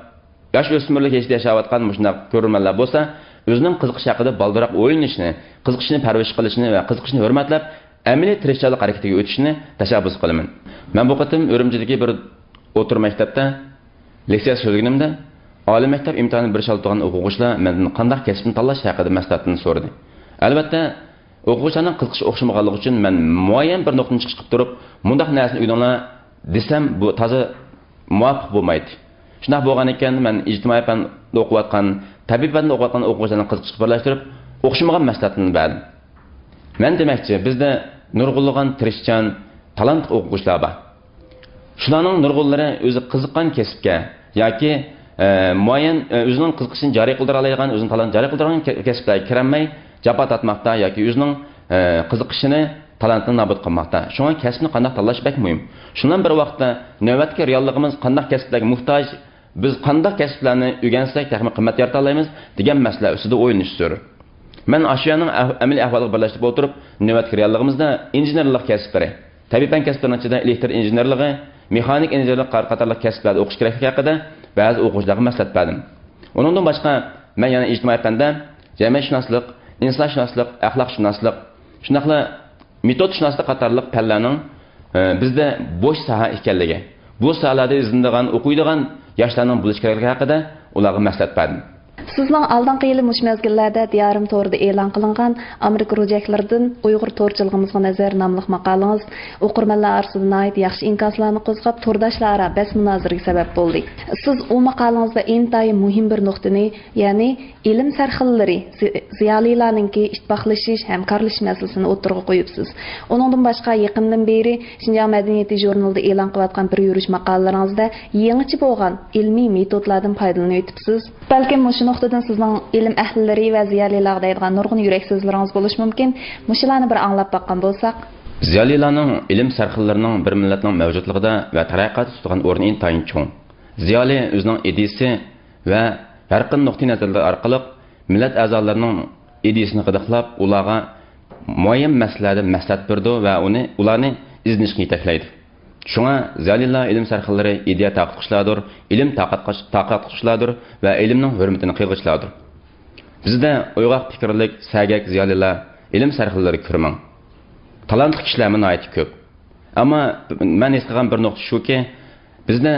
ياش ئۆسمۈرلۈك يېشىدا ياشاۋاتقان مۇشۇنداق كۆرۈرمەنلەر بولسا، ئۆزىنىڭ قىزىقىشى ھەققىدە بالدۇرراق ئويلىنىشنى، قىزىقىشىنى پەرۋىش قىلىشنى ۋە قىزىقىشىنى ھۆرمەتلەپ، ئەمەلىي تىرىشچانلىق ھەرىكىتىگە ئۆتۈشىنى تەشەببۇس قىلىمەن. مەن بۇ قېتىم ئۈرۈمچىدىكى بىر ئوتتۇرا مەكتەپتە لېكسىيە سۆزلىگىنىمدە، ئالىي مەكتەپ ئىمتىھانىنى بېرىشالىدىغان ئوقۇغۇچىلار مەندىن قانداق كەسىپنى تاللاش ھەققىدە مەسلىھەتنى سورىدى. ئەلۋەتتە، ئوقۇغۇچىلارنىڭ قىزىقىشى ئوخشىمىغانلىقى ئۈچۈن مەن مۇئەييەن بىر نۇقتىنى چىقىش قىلىپ تۇرۇپ، مۇنداق نەرسىنى ئۆگىنىڭلار دېسەم، بۇ تازا مۇۋاپىق بولمايتتى. شۇنداق بولغانىكەن، مەن ئىجتىمائىي پەندە ئوقۇۋاتقان، تەبىئىي پەندە ئوقۇۋاتقان ئوقۇغۇچىلارنىڭ قىزىقىشىغا بىرلەشتۈرۈپ، ئوخشىمىغان مەسلىھەتلەرنى بەردىم. مەن دېمەكچى، بىزدە نۇرغۇنلىغان تىرىشچان، تالانتلىق ئوقۇغۇچىلار بار. شۇلارنىڭ نۇرغۇنلىرى ئۆزى قىزىققان كەسىپكە ياكى، ئە، مۇئەييەن، ئە، ئۆزىنىڭ قىزىقىشىنى جارى قىلدۇرالايدىغان، ئۆزىنىڭ تالانتىنى جارى قىلدۇرىدىغان كە-، كەسىپلەرگە كىرەلمەي جاپا تارتماقتا ياكى ئۆزىنىڭ، ئە، قىزىقىشىنى، تالانتىنى نابۇت قىلماقتا. شۇڭا كەسىپنى قانداق تاللاش بەك مۇھىم. شۇنىڭ بىلەن بىر ۋاقىتتا، نۆۋەتتىكى رېئاللىقىمىز قانداق كەسىپلەرگە موھتاج، بىز قانداق كەسىپلەرنى ئۆگەنسەك تېخىمۇ قىممەت يارىتالايمىز دېگەن مەسىلە ئۈستىدە ئويلىنىش زۆرۈر. مەن ئاشۇ يەرنىڭ ئەھ-، ئەمەلىي ئەھۋالىغا بىرلەشتۈرۈپ ئولتۇرۇپ، نۆۋەتتىكى رېئاللىقىمىزدا ئىنژېنېرلىق كەسىپلىرى، تەبىئىي پەن كەسىپلىرىنىڭ ئىچىدە ئېلېكتر ئىنژېنېرلىقى، مېخانىك ئىنژېنېرلىق قاتارلىق كەسىپلەردە ئوقۇش كېرەكلىكى ھەققىدە بەزى ئوقۇغۇچىلارغا مەسلىھەت بەردىم. ئۇنىڭدىن باشقا، مەن يەنە ئىجتىمائىي پەندە جەمئىيەتشۇناسلىق، ئىنسانشۇناسلىق، ئەخلاقشۇناسلىق، شۇنداقلا مېتودشۇناسلىق قاتارلىق پەنلەرنىڭ، ئە، بىزدە بوش ساھە ئىكەنلىكى، بۇ ساھەلەردە ئىزدىنىدىغان، ئوقۇيدىغان ياشلارنىڭ بولۇشى كېرەكلىكى ھەققىدە ئۇلارغا مەسلىھەت بەردىم. سىزنىڭ ئالدىنقى يىلى مۇشۇ مەزگىللەردە دىيارىم تورىدا ئېلان قىلىنغان ئامېرىكا روجەكلىرىدىن ئۇيغۇر تورچىلىقىمىزغا نەزەر ناملىق ماقالىڭىز ئوقۇرمەنلەر ئارىسىدا ناھايىتى ياخشى ئىنكاسلارنى قوزغاپ، تورداشلار ئارا بەس مۇنازىرىگە سەۋەب بولدى. سىز ئۇ ماقالىڭىزدا ئىنتايىن مۇھىم بىر نۇقتىنى، يەنى ئىلىم سەرخىللىرى، زى-، زىيالىيلارنىڭكى ئىتتىپاقلىشىش، ھەمكارلىشىش مەسىلىسىنى ئوتتۇرىغا قويۇپسىز. ئۇنىڭدىن باشقا، يېقىندىن بېرى شىنجاڭ مەدەنىيىتى ژۇرنىلىدا ئېلان قىلىۋاتقان بىر يۈرۈش ماقالىلىرىڭىزدە يېڭىچە بولغان ئىلمىي مېتودلاردىن پايدىلىنىۋېتىپسىز. بەلكىم مۇشۇ نۇقتىدىن سىزنىڭ ئىلىم ئەھلىلىرى ۋە زىيالىيلارغا دەيدىغان نۇرغۇن يۈرەك سۆزلىرىڭىز بولۇشى مۇمكىن. مۇشۇلارنى بىر ئاڭلاپ باققان بولساق. زىيالىيلارنىڭ، ئىلىم سەرخىللىرىنىڭ بىر مىللەتنىڭ مەۋجۇتلۇقىدا ۋە تەرەققىياتتا تۇتىدىغان ئورنى ئىنتايىن چوڭ. زىيالىي ئۆزىنىڭ ئىدىيىسى ۋە ھەر قانداق نۇقتىئىنەزەرلىرى ئارقىلىق مىللەت ئەزالىرىنىڭ ئىدىيىسىنى غىدىقلاپ، ئۇلارغا مۇئەييەن مەسىلىلەردە مەسلىھەت بېرىدۇ ۋە ئۇنى، ئۇلارنى ئىزدىنىشكە يېتەكلەيدۇ. شۇڭا زىيالىيلار ئىلىم سەرخىللىرى ئىدىيە تارقاتقۇچىلاردۇر، ئىلىم تارقاتقۇچ-، تارقاتقۇچىلاردۇر ۋە ئىلىمنىڭ ھۆرمىتىنى قىلغۇچىلاردۇر. بىزدە ئويغاق پىكىرلىك، سەگەك زىيالىيلار، ئىلىم سەرخىللىرى كۆرمەڭ. تالانتلىق كىشىلەرمۇ ناھايىتى كۆپ. ئەمما مەن ھېس قىلغان بىر نۇقتا شۇكى، بىزدە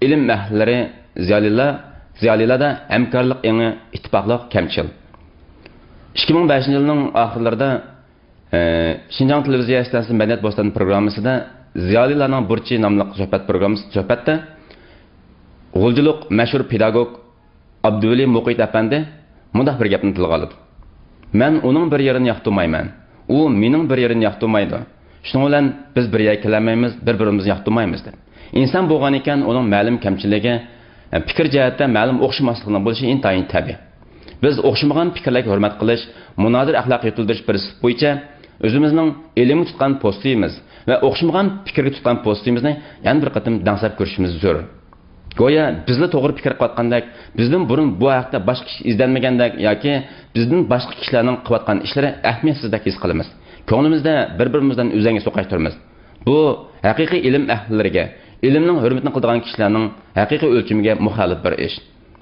ئىلىم ئەھلىلىرى، زىيالىيلار، زىيالىيلاردا ھەمكارلىق ئېڭى، ئىتتىپاقلىق كەمچىل. ئىككى مىڭ بەشىنچى يىلنىڭ ئاخىرلىرىدا، ئى، شىنجاڭ تېلېۋىزىيە ئىستانسىسى مەدەنىيەت بوستانى پروگراممىسىدا زىيالىيلارنىڭ بۇرچى ناملىق سۆھبەت پروگراممىسى، سۆھبەتتە غۇلجىلىق مەشھۇر پېداگوگ ئابدۇۋەلى مۇقىت ئەپەندى مۇنداق بىر گەپنى تىلغا ئالىدۇ: «مەن ئۇنىڭ بىر يېرىنى ياقتۇرمايمەن، ئۇ مېنىڭ بىر يېرىنى ياقتۇرمايدۇ. شۇنىڭ بىلەن بىز بىر يەرگە كېلەلمەيمىز، بىر-بىرىمىزنى ياقتۇرمايمىز» دەپ. ئىنسان بولغان ئىكەن، ئۇنىڭ مەلۇم كەمچىلىكى، پىكىر جەھەتتە مەلۇم ئوخشىماسلىقنىڭ بولۇشى ئىنتايىن تەبىئىي. بىز ئوخشىمىغان پىكىرلەرگە ھۆرمەت قىلىش، مۇنازىرە ئەخلاقى يېتىلدۈرۈش پىرىنسىپى بويىچە ئۆزىمىزنىڭ ئىلىمگە تۇتقان پوزىتسىيىمىز ۋە ئوخشىمىغان پىكىرگە تۇتقان پوزىتسىيىمىزنى يەنە بىر قېتىم دەڭسەپ كۆرۈشىمىز زۆرۈر. گويا بىزلا توغرا پىكىر قىلىۋاتقاندەك، بىزدىن بۇرۇن بۇ ھەقتە باشقا كىشى ئىزدەنمىگەندەك ياكى بىزدىن باشقا كىشىلەرنىڭ قىلىۋاتقان ئىشلىرى ئەھمىيەتسىزدەك ھېس قىلىمىز. كۆڭلىمىزدە بىر-بىرىمىزدىن ئۆزەڭگە سوقاش تۇرىمىز. بۇ ھەقىقىي ئىلىم ئەھلىلىرىگە، ئىلىمنىڭ ھۆرمىتىنى قىلىدىغان كىشىلەرنىڭ ھەقىقىي ئۆلچىمىگە مۇخالىپ بىر ئىش.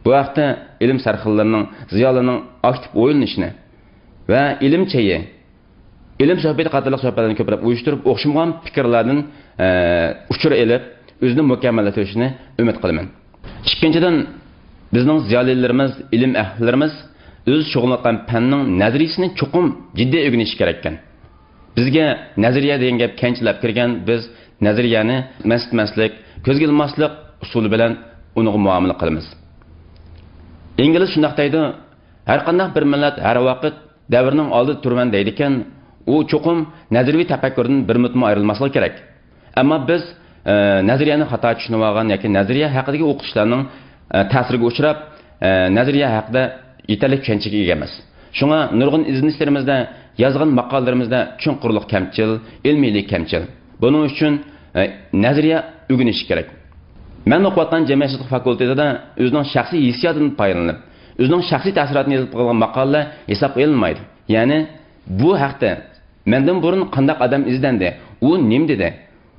بۇ ھەقتە ئىلىم سەرخىللىرىنىڭ، زىيالىيلارنىڭ ئاكتىپ ئويلىنىشىنى ۋە ئىلىم چېيى، ئىلىم سۆھبىتى قاتارلىق سۆھبەتلەرنى كۆپرەك ئۇيۇشتۇرۇپ، ئوخشىمىغان پىكىرلەردىن، ئە، ئۇچۇر ئېلىپ، ئۆزىنى مۇكەممەللەشتۈرۈشىنى ئۈمىد قىلىمەن. ئىككىنچىدىن، بىزنىڭ زىيالىيلىرىمىز، ئىلىم ئەھلىلىرىمىز ئۆزى شۇغۇللىنىۋاتقان پەننىڭ نەزەرىيىسىنى چوقۇم جىددىي ئۆگىنىشى كېرەككەن. بىزگە نەزەرىيە دېگەن گەپ كەينىچىلەپ كىرگەن، بىز نەزەرىيەنى مەنسىتمەسلىك، كۆزگە ئىلماسلىق ئۇسۇلى بىلەن ئۇنىڭغا مۇئامىلە قىلىمىز. ئىنگلىز شۇنداق دەيدۇ: «ھەر قانداق بىر مىللەت ھەر ۋاقىت دەۋرنىڭ ئالدىدا تۇرىمەن دەيدىكەن، ئۇ چوقۇم نەزەرىيەۋى تەپەككۇردىن بىر مىنۇتمۇ ئايرىلماسلىقى كېرەك.» ئەمما بىز، ئە، نەزەرىيەنى خاتا چۈشىنىۋالغان ياكى نەزەرىيە ھەققىدىكى ئوقۇتۇشلارنىڭ، ئە، تەسىرىگە ئۇچراپ، ئە، نەزەرىيە ھەققىدە يېتەرلىك چۈشەنچىگە ئىگە ئەمەس. شۇڭا نۇرغۇن ئىزدىنىشلىرىمىزدە، يازغان ماقالىلىرىمىزدە چوڭقۇرلۇق كەمچىل، ئىلمىيلىك كەمچىل. بۇنىڭ ئۈچۈن، ئە، نەزەرىيە ئۆگىنىشى كېرەك. مەن ئوقۇۋاتقان جەمئىيەتشۇناسلىق فاكۇلتېتىدا ئۆزىنىڭ شەخسىي ھېسسىياتىدىن پايدىلىنىپ، ئۆزىنىڭ شەخسىي تەسىراتىنى يېزىپ قالغان ماقالىلەر ھېسابقا ئېلىنمايدۇ. يەنى بۇ ھەقتە مەندىن بۇرۇن قانداق ئادەم ئىزدەندى؟ ئۇ نېمە دېدى؟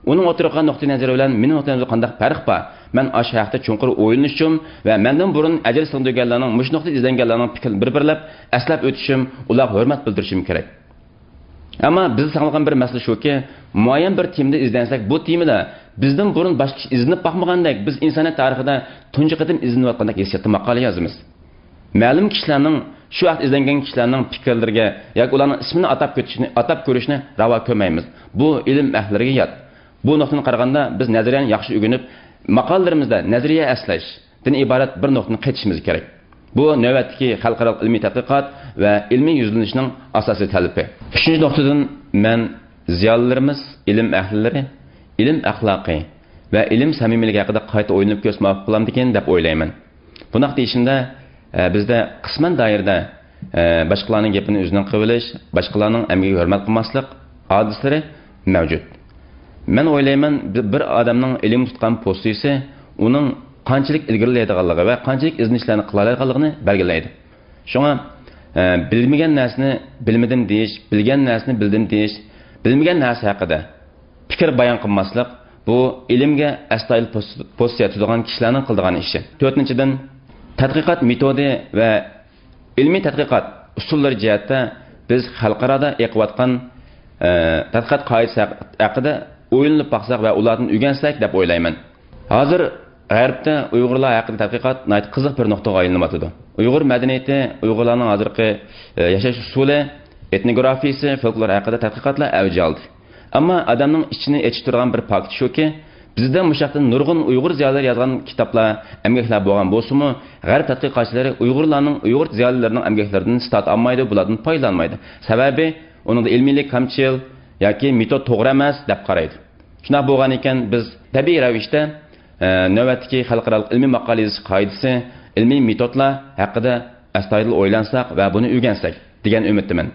ئۇنىڭ ئوتتۇرىغا قويغان نۇقتىئىنەزىرى بىلەن مېنىڭ نۇقتىئىنەزىرىمدە قانداق پەرق بار؟ مەن ئاشۇ ھەقتە چوڭقۇر ئويلىنىشىم ۋە مەندىن بۇرۇن ئەجىر سىڭدۈرگەنلەرنىڭ، مۇشۇ نۇقتىدا ئىزدەنگەنلەرنىڭ پىكرىنى بىر-بىرلەپ ئەسلەپ ئۆتۈشۈم، ئۇلارغا ھۆرمەت بىلدۈرۈشۈم كېرەك. ئەمما بىز ساڭلىغان بىر مەسىلە شۇكى، مۇئەييەن بىر تېمىدا ئىزدەنسەك، بۇ تېمىدا بىزدىن بۇرۇن باشقا كىشى ئىزدىنىپ باقمىغاندەك، بىز ئىنسانىيەت تارىخىدا تۇنجى قېتىم ئىزدىنىۋاتقاندەك ھېسسىياتتا ماقالە يازىمىز. مەلۇم كىشىلەرنىڭ، شۇ ھەقتە ئىزدەنگەن كىشىلەرنىڭ پىكىرلىرىگە ياكى ئۇلارنىڭ ئىسمىنى ئاتاپ كۆتۈشنى، ئاتاپ كۆرۈشنى راۋا كۆرمەيمىز. بۇ ئىلىم ئەھلىلىرىگە يات. بۇ نۇقتىدىن قارىغاندا، بىز نەزەرىيەنى ياخشى ئۆگىنىپ، ماقالىلىرىمىزدا نەزەرىيە ئەسلەشتىن ئىبارەت بىر نۇقتىنى قېتىشىمىز كېرەك. بۇ نۆۋەتتىكى خەلقئارالىق ئىلمىي تەتقىقات ۋە ئىلمىي يۈزلىنىشنىڭ ئاساسىي تەلىپى. ئۈچىنچى نۇقتىدىن، مەن زىيالىيلىرىمىز، ئىلىم ئەھلىلىرى ئىلىم ئەخلاقى ۋە ئىلىم سەمىمىيلىكى ھەققىدە قايتا ئويلىنىپ كۆرسە مۇۋاپىق بولامدىكىن دەپ ئويلايمەن. بۇنداق دېيىشىمدە، ئە، بىزدە قىسمەن دائىرىدە، ئە، باشقىلارنىڭ گېپىنى ئۆزىنىڭ قىلىۋېلىش، باشقىلارنىڭ ئەمگىكىگە ھۆرمەت قىلماسلىق ھادىسىلىرى مەۋجۇت. مەن ئويلايمەن، بىر، بىر ئادەمنىڭ ئىلىمگە تۇتقان پوزىتسىيىسى ئۇنىڭ قانچىلىك ئىلگىرىلەيدىغانلىقى ۋە قانچىلىك ئىزدىنىشلەرنى قىلالايدىغانلىقىنى بەلگىلەيدۇ. شۇڭا، ئە، بىلمىگەن نەرسىنى بىلمىدىم دېيىش، بىلگەن نەرسىنى بىلدىم دېيىش، بىلمىگەن نەرسە ھەققىدە پىكىر بايان قىلماسلىق، بۇ ئىلىمگە ئەستايىدىل پوز-، پوزىتسىيە تۇتىدىغان كىشىلەرنىڭ قىلىدىغان ئىشى. تۆتىنچىدىن، تەتقىقات مېتودى ۋە ئىلمىي تەتقىقات ئۇسۇللىرى جەھەتتە بىز خەلقئارادا ئېقىۋاتقان، ئە، تەتقىقات قائىدىسى ھەق-، ھەققىدە ئويلىنىپ باقساق ۋە ئۇلاردىن ئۆگەنسەك دەپ ئويلايمەن. ھازىر، غەربتە ئۇيغۇرلار ھەققىدە تەتقىقات ناھايىتى قىزىق بىر نۇقتىغا ئايلىنىۋاتىدۇ. ئۇيغۇر مەدەنىيىتى، ئۇيغۇرلارنىڭ ھازىرقى، ئە، ياشاش ئۇسۇلى، ئېتنوگرافىيىسى، فولكلور ھەققىدە تەتقىقاتلار ئەۋج ئالدى. ئەمما ئادەمنىڭ ئىچىنى ئېچىشتۇرىدىغان بىر پاكىت شۇكى، بىزدە مۇشۇ ياقتىن نۇرغۇن ئۇيغۇر زىيالىيلىرى يازغان كىتابلار، ئەمگەكلەر بولغان بولسىمۇ، غەرب تەتقىقاتچىلىرى ئۇيغۇرلارنىڭ، ئۇيغۇر زىيالىيلىرىنىڭ ئەمگەكلىرىدىن سىتات ئالمايدۇ، بۇلاردىن پايدىلانمايدۇ. سەۋەبى، ئۇنىڭدا ئىلمىيلىك كەمچىل ياكى مېتود توغرا ئەمەس دەپ قارايدۇ. شۇنداق بولغان ئىكەن، بىز تەبىئىي رەۋىشتە، ئە، نۆۋەتتىكى خەلقئارالىق ئىلمىي ماقالە يېزىش قائىدىسى، ئىلمىي مېتودلار ھەققىدە ئەستايىدىل ئويلانساق ۋە بۇنى ئۆگەنسەك دېگەن ئۈمىدتىمەن.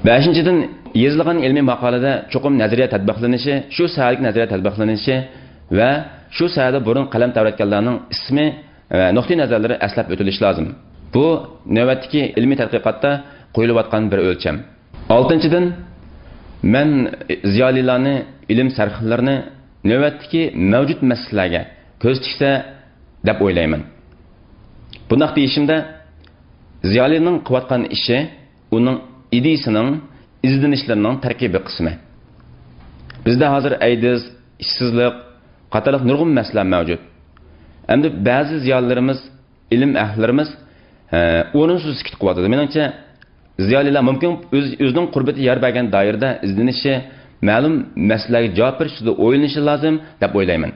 بەشىنچىدىن، يېزىلغان ئىلمىي ماقالىدە چوقۇم نەزەرىيە تەتبىقلىنىشى، شۇ ساھەدىكى نەزەرىيە تەتبىقلىنىشى ۋە شۇ ساھەدە بۇرۇن قەلەم تەۋرەتكەنلەرنىڭ ئىسمى ۋە نۇقتىئىنەزەرلىرى ئەسلەپ ئۆتۈلۈشى لازىم. بۇ نۆۋەتتىكى ئىلمىي تەتقىقاتتا قويۇلۇۋاتقان بىر ئۆلچەم. ئالتىنچىدىن، مەن زىيالىيلارنى، ئىلىم سەرخىللىرىنى نۆۋەتتىكى مەۋجۇت مەسىلىلەرگە كۆز تىكسە دەپ ئويلايمەن. بۇنداق دېيىشىمدە، زىيالىينىڭ قىلىۋاتقان ئىشى ئۇنىڭ ئىدىيىسىنىڭ، ئىزدىنىشلىرىنىڭ تەركىبىي قىسمى. بىزدە ھازىر ئەيدىز، ئىشسىزلىق قاتارلىق نۇرغۇن مەسىلىلەر مەۋجۇت. ئەمدى بەزى زىيالىيلىرىمىز، ئىلىم ئەھلىلىرىمىز، ئە، ئورۇنسىز سۈكۈت قىلىۋاتىدۇ. مېنىڭچە، زىيالىيلار مۇمكىن ئۆز-، ئۆزىنىڭ قۇربىتى يار بەرگەن دائىرىدە ئىزدىنىشى، مەلۇم مەسىلىلەرگە جاۋاب بېرىش ئۈستىدە ئويلىنىشى لازىم دەپ ئويلايمەن.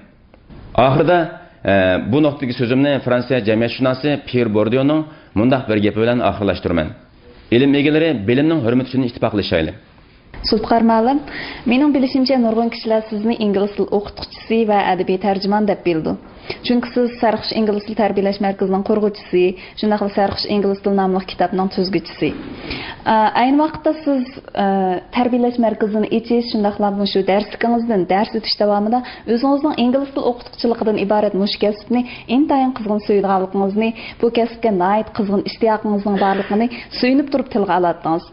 ئاخىرىدا، ئە، بۇ نۇقتىدىكى سۆزۈمنى فرانسىيە جەمئىيەتشۇناسى پيېر بورديونىڭ مۇنداق بىر گېپى بىلەن ئاخىرلاشتۇرىمەن: ئىلىم ئىگىلىرى بىلىمنىڭ ھۆرمىتى ئۈچۈن ئىتتىپاقلىشايلى. زۇلپىقار مۇئەللىم، مېنىڭ بىلىشىمچە، نۇرغۇن كىشىلەر سىزنى ئىنگلىز تىل ئوقۇتقۇچىسى ۋە ئەدەبىي تەرجىمان دەپ بىلىدۇ. چۈنكى سىز سەرخۇش ئىنگلىز تىل تەربىيەلەش مەركىزىنىڭ قۇرغۇچىسى، شۇنداقلا سەرخۇش ئىنگلىز تىل ناملىق كىتابنىڭ تۈزگۈچىسى. ئە، ئەينى ۋاقىتتا سىز، ئە، تەربىيەلەش مەركىزىنى ئېچىش، شۇنداقلا مۇشۇ دەرسلىكىڭىزدىن، دەرس ئۆتۈش داۋامىدا ئۆزىڭىزنىڭ ئىنگلىز تىل ئوقۇتقۇچىلىقىدىن ئىبارەت مۇشۇ كەسىپنى ئىنتايىن قىزغىن سۆيىدىغانلىقىڭىزنى، بۇ كەسىپكە ناھايىتى قىزغىن ئىشتىياقىڭىزنىڭ بارلىقىنى سۆيۈنۈپ تۇرۇپ تىلغا ئالاتتىڭىز.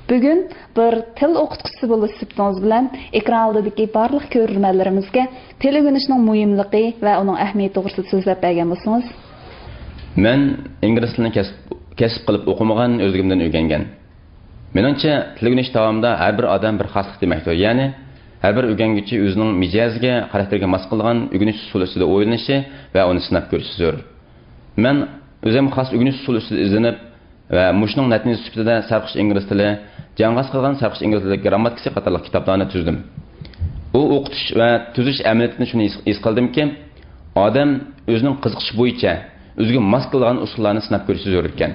بۈگۈن بىر تىل ئوقۇتقۇچىسى بولۇش سۈپىتىڭىز بىلەن ئېكران ئالدىدىكى بارلىق كۆرۈرمەنلىرىمىزگە تىل ئۆگىنىشنىڭ مۇھىملىقى ۋە ئۇنىڭ ئەھمىيىتى توغرىسىدا سۆزلەپ بەرگەن بولسىڭىز. مەن ئىنگلىز تىلىنى كەسىپ، كەسىپ قىلىپ ئوقۇمىغان، ئۆزلۈكۈمدىن ئۆگەنگەن. مېنىڭچە، تىل ئۆگىنىش داۋامىدا ھەر بىر ئادەم بىر خاسلىق دېمەكتۇر. يەنى، ھەر بىر ئۆگەنگۈچى ئۆزىنىڭ مىجەزىگە، خاراكتېرىگە ماس قىلىدىغان ئۆگىنىش ئۇسۇلى ئۈستىدە ئويلىنىشى ۋە ئۇنى سىناپ كۆرۈشى زۆرۈر. مەن ئۆزۈم خاس ئۆگىنىش ئۇسۇلى ئۈستىدە ئىزدىنىپ، ۋە مۇشۇنىڭ نەتىجىسى سۈپىتىدە سەرخۇش ئىنگلىز تىلى، جاڭغاز قىلغان سەرخۇش ئىنگلىز تىلى گىرامماتىكىسى قاتارلىق كىتابلارنى تۈزدۈم. بۇ ئوقۇتۇش ۋە تۈزۈش ئەمەلىيىتىدىن شۇنى ھېس، ھېس قىلدىمكى، ئادەم ئۆزىنىڭ قىزىقىشى بويىچە ئۆزىگە ماس كېلىدىغان ئۇسۇللارنى سىناپ كۆرۈشى زۆرۈر ئىكەن.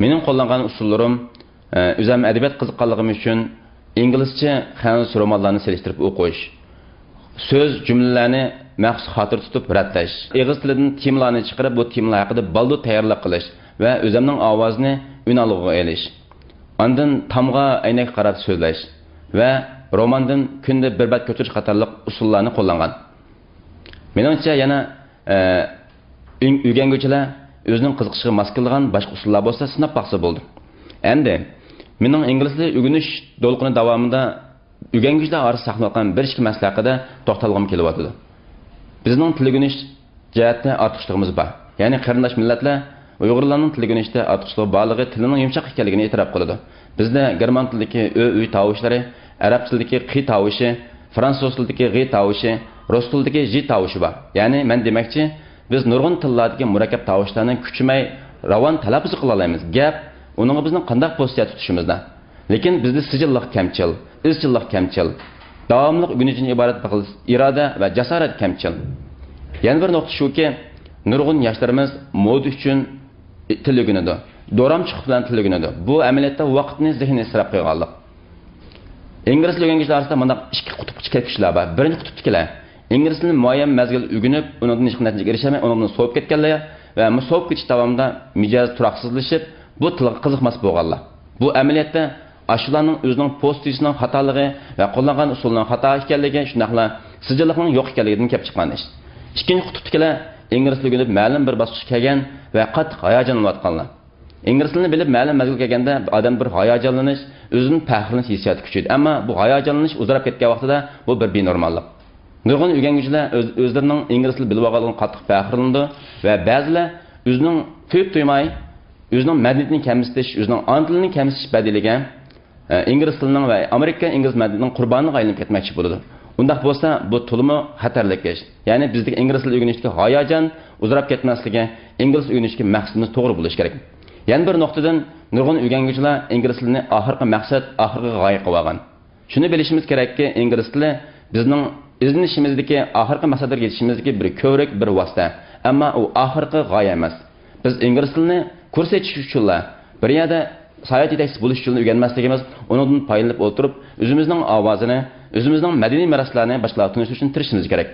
مېنىڭ قوللانغان ئۇسۇللىرىم، ئە، ئۆزۈم ئەدەبىيات قىزىققانلىقىم ئۈچۈن ئىنگلىزچە خەنزۇ رومانلارنى سېلىشتۇرۇپ ئوقۇش، سۆز، جۈملىلەرنى مەخسۇس خاتىرە تۇتۇپ رەتلەش، ئېغىز تىلىدىن تېمىلارنى چىقىرىپ، بۇ تېمىلار ھەققىدە بالدۇر تەييارلىق قىلىش ۋە ئۆزۈمنىڭ ئاۋازىنى ئۈن ئالغۇغا ئېلىش، ئاندىن تامغا، ئەينەككە قاراپ سۆزلەش ۋە روماندىن كۈندە بىر بەت كۆچۈرۈش قاتارلىق ئۇسۇللارنى قوللانغان. مېنىڭچە يەنە، ئە، ئۆ-، ئۆگەنگۈچىلەر ئۆزىنىڭ قىزىقىشىغا ماس كېلىدىغان باشقا ئۇسۇللار بولسا سىناپ باقسا بولىدۇ. ئەمدى مېنىڭ ئىنگلىز تىلى ئۆگىنىش دولقۇنى داۋامىدا ئۆگەنگۈچىلەر ئارىسىدا ساقلىنىۋاتقان بىر ئىككى مەسىلە ھەققىدە توختالغۇم كېلىۋاتىدۇ. بىزنىڭ تىل ئۆگىنىش جەھەتتە ئارتۇقچىلىقىمىز بار. يەنى قېرىنداش مىللەتلەر ئۇيغۇرلارنىڭ تىل ئۆگىنىشتە ئارتۇقچىلىقى بارلىقى، تىلىنىڭ يۇمشاق ئىكەنلىكىنى ئېتىراپ قىلىدۇ. بىزدە گېرمان تىلىدىكى ئۆ، ئۈي تاۋۇشلىرى، ئەرەب تىلىدىكى قى تاۋۇشى، فرانسۇز تىلىدىكى غ تاۋۇشى، رۇس تىلىدىكى ژ تاۋۇشى بار. يەنى مەن دېمەكچى، بىز نۇرغۇن تىللاردىكى مۇرەككەپ تاۋۇشلارنى كۈچىمەي راۋان تەلەپپۇز قىلالايمىز. گەپ ئۇنىڭغا بىزنىڭ قانداق پوزىتسىيە تۇتۇشىمىزدا. لېكىن بىزدە سىجىللىق كەمچىل، ئىزچىللىق كەمچىل، داۋاملىق ئۆگىنىشتىن ئىبارەت بىر خىل ئىرادە ۋە جاسارەت كەمچىل. يەنە بىر نۇقتا شۇكى، نۇرغۇن ياشلىرىمىز مودا ئۈچۈن تىل ئۆگىنىدۇ، دورام چىقىش بىلەن تىل ئۆگىنىدۇ. بۇ ئەمەلىيەتتە ۋاقىتنى، زېھىننى ئىسراپ قىلغانلىق. ئىنگلىز تىل ئۆگەنگۈچىلەر ئارىسىدا مۇنداق ئىككى قۇتۇپقا كەتكۈچىلەر بار. بىرىنچى قۇتۇپتىكىلەر ئىنگلىز تىلىنى مۇئەييەن مەزگىل ئۆگىنىپ، ئۇنىڭدىن ھېچقانداق نەتىجىگە ئېرىشەلمەي، ئۇنىڭدىن سوۋۇپ كەتكەنلەر ۋە مۇ-، سوۋۇپ كېتىش داۋامىدا مىجەزى تۇراقسىزلىشىپ، بۇ تىلغا قىزىقماس بولغانلار. بۇ ئەمەلىيەتتە ئاشۇلارنىڭ ئۆزىنىڭ پوزىتسىيىسىنىڭ خاتالىقى ۋە قوللانغان ئۇسۇلىنىڭ خاتا ئىكەنلىكى، شۇنداقلا سىجىللىقنىڭ يوق ئىكەنلىكىدىن كېلىپ چىققان ئىش. ئىككىنچى قۇتۇپتىكىلەر ئىنگلىز تىلى ئۆگىنىپ مەلۇم بىر باسقۇچقا كەلگەن ۋە قاتتىق ھاياجانلىنىۋاتقانلار. ئىنگلىز تىلىنى بىلىپ مەلۇم مەزگىلگە كەلگەندە ئادەمدە بىر ھاياجانلىنىش، ئۆزىدىن پەخىرلىنىش ھېسسىياتى كۈچىيىدۇ. ئەمما بۇ ھاياجانلىنىش ئۇزىراپ كەتكەن ۋاقتىدا بۇ بىر بىنورماللىق. نۇرغۇن ئۆگەنگۈچىلەر ئۆز-، ئۆزلىرىنىڭ ئىنگلىز تىلى بىلىۋالغانلىقىدىن قاتتىق پەخىرلىنىدۇ ۋە بەزىلەر ئۆزىنىڭ تۇيۇپ تۇيماي ئۆزىنىڭ مەدەنىيىتىنى كەمسىتىش، ئۆزىنىڭ ئانا تىلىنى كەمسىتىش بەدىلىگە، ئە، ئىنگلىز تىلىنىڭ ۋە ئامېرىكا ئىنگلىز مەدەنىيىتىنىڭ قۇربانىغا ئايلىنىپ كەتمەكچى بولىدۇ. ئۇنداق بولسا، بۇ تولىمۇ خەتەرلىك ئىش. يەنى بىزدىكى ئىنگلىز تىلى ئۆگىنىشتىكى ھاياجان ئۇزىراپ كەتمەسلىكى، ئىنگلىز تىلى ئۆگىنىشتىكى مەقسىتىمىز توغرا بولۇشى كېرەك. يەنە بىر نۇقتىدىن، نۇرغۇن ئۆگەنگۈچىلەر ئىنگلىز تىلىنى ئاخىرقى مەقسەت، ئاخىرقى غايە قىلىۋالغان. شۇنى بىلىشىمىز كېرەككى، ئىنگلىز تىلى بىزنىڭ ئىزدىنىشىمىزدىكى، ئاخىرقى مەقسەتلەرگە يېتىشىمىزدىكى بىر كۆۋرۈك، بىر ۋاسىتە. ئەمما ئۇ ئاخىرقى غايە ئەمەس. بىز ئىنگلىز تىلىنى كۇرس ئېچىش ئۈچۈنلا، بىر يەردە ساياھەت يېتەكچىسى بولۇش ئۈچۈنلا ئۆگەنمەسلىكىمىز، ئۇنىڭدىن پايدىلىنىپ ئولتۇرۇپ، ئۆزىمىزنىڭ ئاۋازىنى، ئۆزىمىزنىڭ مەدەنىي مىراسلارنى باشقىلارغا تونۇشتۇرۇشنى تىرىشىشىمىز كېرەك.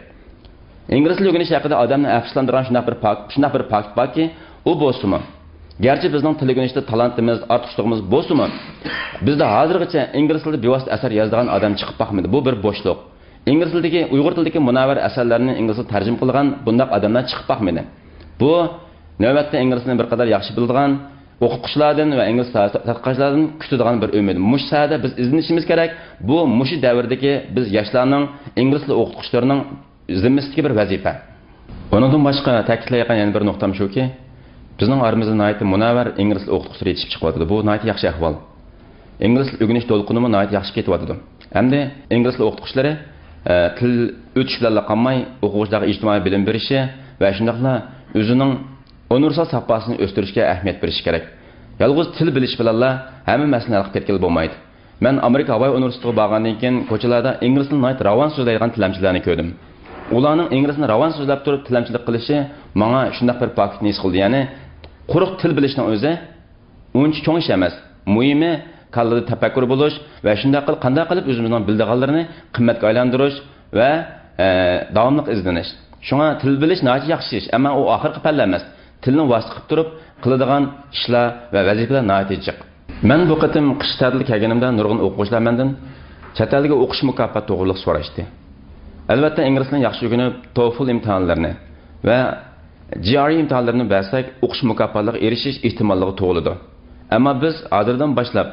ئىنگلىز تىلى ئۆگىنىش ھەققىدە ئادەمنى ئەپسۇسلاندۇرغان شۇنداق بىر پاك-، شۇنداق بىر پاكىت باركى، ئۇ بولسىمۇ، گەرچە بىزنىڭ تىل ئۆگىنىشتە تالانتىمىز، ئارتۇقچىلىقىمىز بولسىمۇ، بىزدە ھازىرغىچە ئىنگلىز تىلىدا بىۋاسىتە ئەسەر يازىدىغان ئادەم چىقىپ باقمىدى. بۇ بىر بوشلۇق. ئىنگلىز تىلىدىكى، ئۇيغۇر تىلىدىكى مۇنەۋۋەر ئەسەرلەرنى ئىنگلىز تىلىغا تەرجىمە قىلغان بۇنداق ئادەملەر چىقىپ باقمىدى. بۇ، نۆۋەتتە ئىنگلىز تىلىنى بىر قەدەر ياخشى بىلىدىغان ئوقۇتقۇچىلاردىن ۋە ئىنگلىز تىلى تەتقىقاتچىلاردىن كۈتىدىغان بىر ئۈمىد. مۇشۇ ساھەدە بىز ئىزدىنىشىمىز كېرەك. بۇ، مۇشۇ دەۋردىكى بىز ياشلارنىڭ، ئىنگلىز تىلى ئوقۇتقۇچىلىرىنىڭ زىممىسىدىكى بىر ۋەزىپە. ئۇنىڭدىن باشقا تەكىتلەيدىغان يەنە بىر نۇقتام شۇكى، بىزنىڭ ئارىمىزدا ناھايىتى مۇنەۋۋەر ئىنگلىز تىلى ئوقۇتقۇچىلىرى يېتىشىپ چىقىۋاتىدۇ. بۇ ناھايىتى ياخشى ئەھۋال. ئىنگلىز تىلى ئۆگىنىش دولقۇنىمۇ ناھايىتى ياخشى كېتىۋاتىدۇ. ئەمدى ئىنگلىز تىلى ئوقۇتقۇچىلىرى، ئە، تىل ئۆتۈش بىلەنلا قالماي، ئوقۇغۇچىلارغا ئىجتىمائىي بىلىم بېرىشى ۋە شۇنداقلا ئۆزىنىڭ ئۇنىۋېرسال ساپاسىنى ئۆستۈرۈشكە ئەھمىيەت بېرىشى كېرەك. يالغۇز تىل بىلىش بىلەنلا ھەممە مەسىلىنى ھەل قىلىپ كەتكىلى بولمايدۇ. مەن ئامېرىكا ھاۋاي ئۇنىۋېرسىتېتىغا بارغاندىن كېيىن، كوچىلاردا ئىنگلىز تىلىنى ناھايىتى راۋان سۆزلەيدىغان تىلەمچىلەرنى كۆردۈم. ئۇلارنىڭ ئىنگلىز تىلىنى راۋان سۆزلەپ تۇرۇپ تىلەمچىلىك قىلىشى ماڭا شۇنداق بىر پاكىتنى ھېس قىلدۇردى. يەنى، قۇرۇق تىل بىلىشنىڭ ئۆزى ئۇنچە چوڭ ئىش ئەمەس. مۇھىمى، كاللىدا تەپەككۇر بولۇش ۋە شۇنداق قىلىپ، قانداق قىلىپ ئۆزىمىزنىڭ بىلىدىغانلىرىنى قىممەتكە ئايلاندۇرۇش ۋە، ئە، داۋاملىق ئىزدىنىش. شۇڭا تىل بىلىش ناھايىتى ياخشى ئىش، ئەمما ئۇ ئاخىرقى پەللە ئەمەس. تىلنى ۋاسىتە قىلىپ تۇرۇپ قىلىدىغان ئىشلار ۋە ۋەزىپىلەر ناھايىتى جىق. مەن بۇ قېتىم قىش تەتىلىگە كەلگىنىمدە نۇرغۇن ئوقۇغۇچىلار مەندىن چەت ئەلگە ئوقۇش مۇكاپاتى توغرىلىق سورايتتى. ئەلۋەتتە، ئىنگلىز تىلىنى ياخشى ئۆگىنىپ، توفل ئىمتىھانلىرىنى ۋە جي ئار ئى ئىمتىھانلىرىنى بەرسەك، ئوقۇش مۇكاپاتلىرىغا ئېرىشىش ئېھتىماللىقى تۇغۇلىدۇ. ئەمما بىز ھازىردىن باشلاپ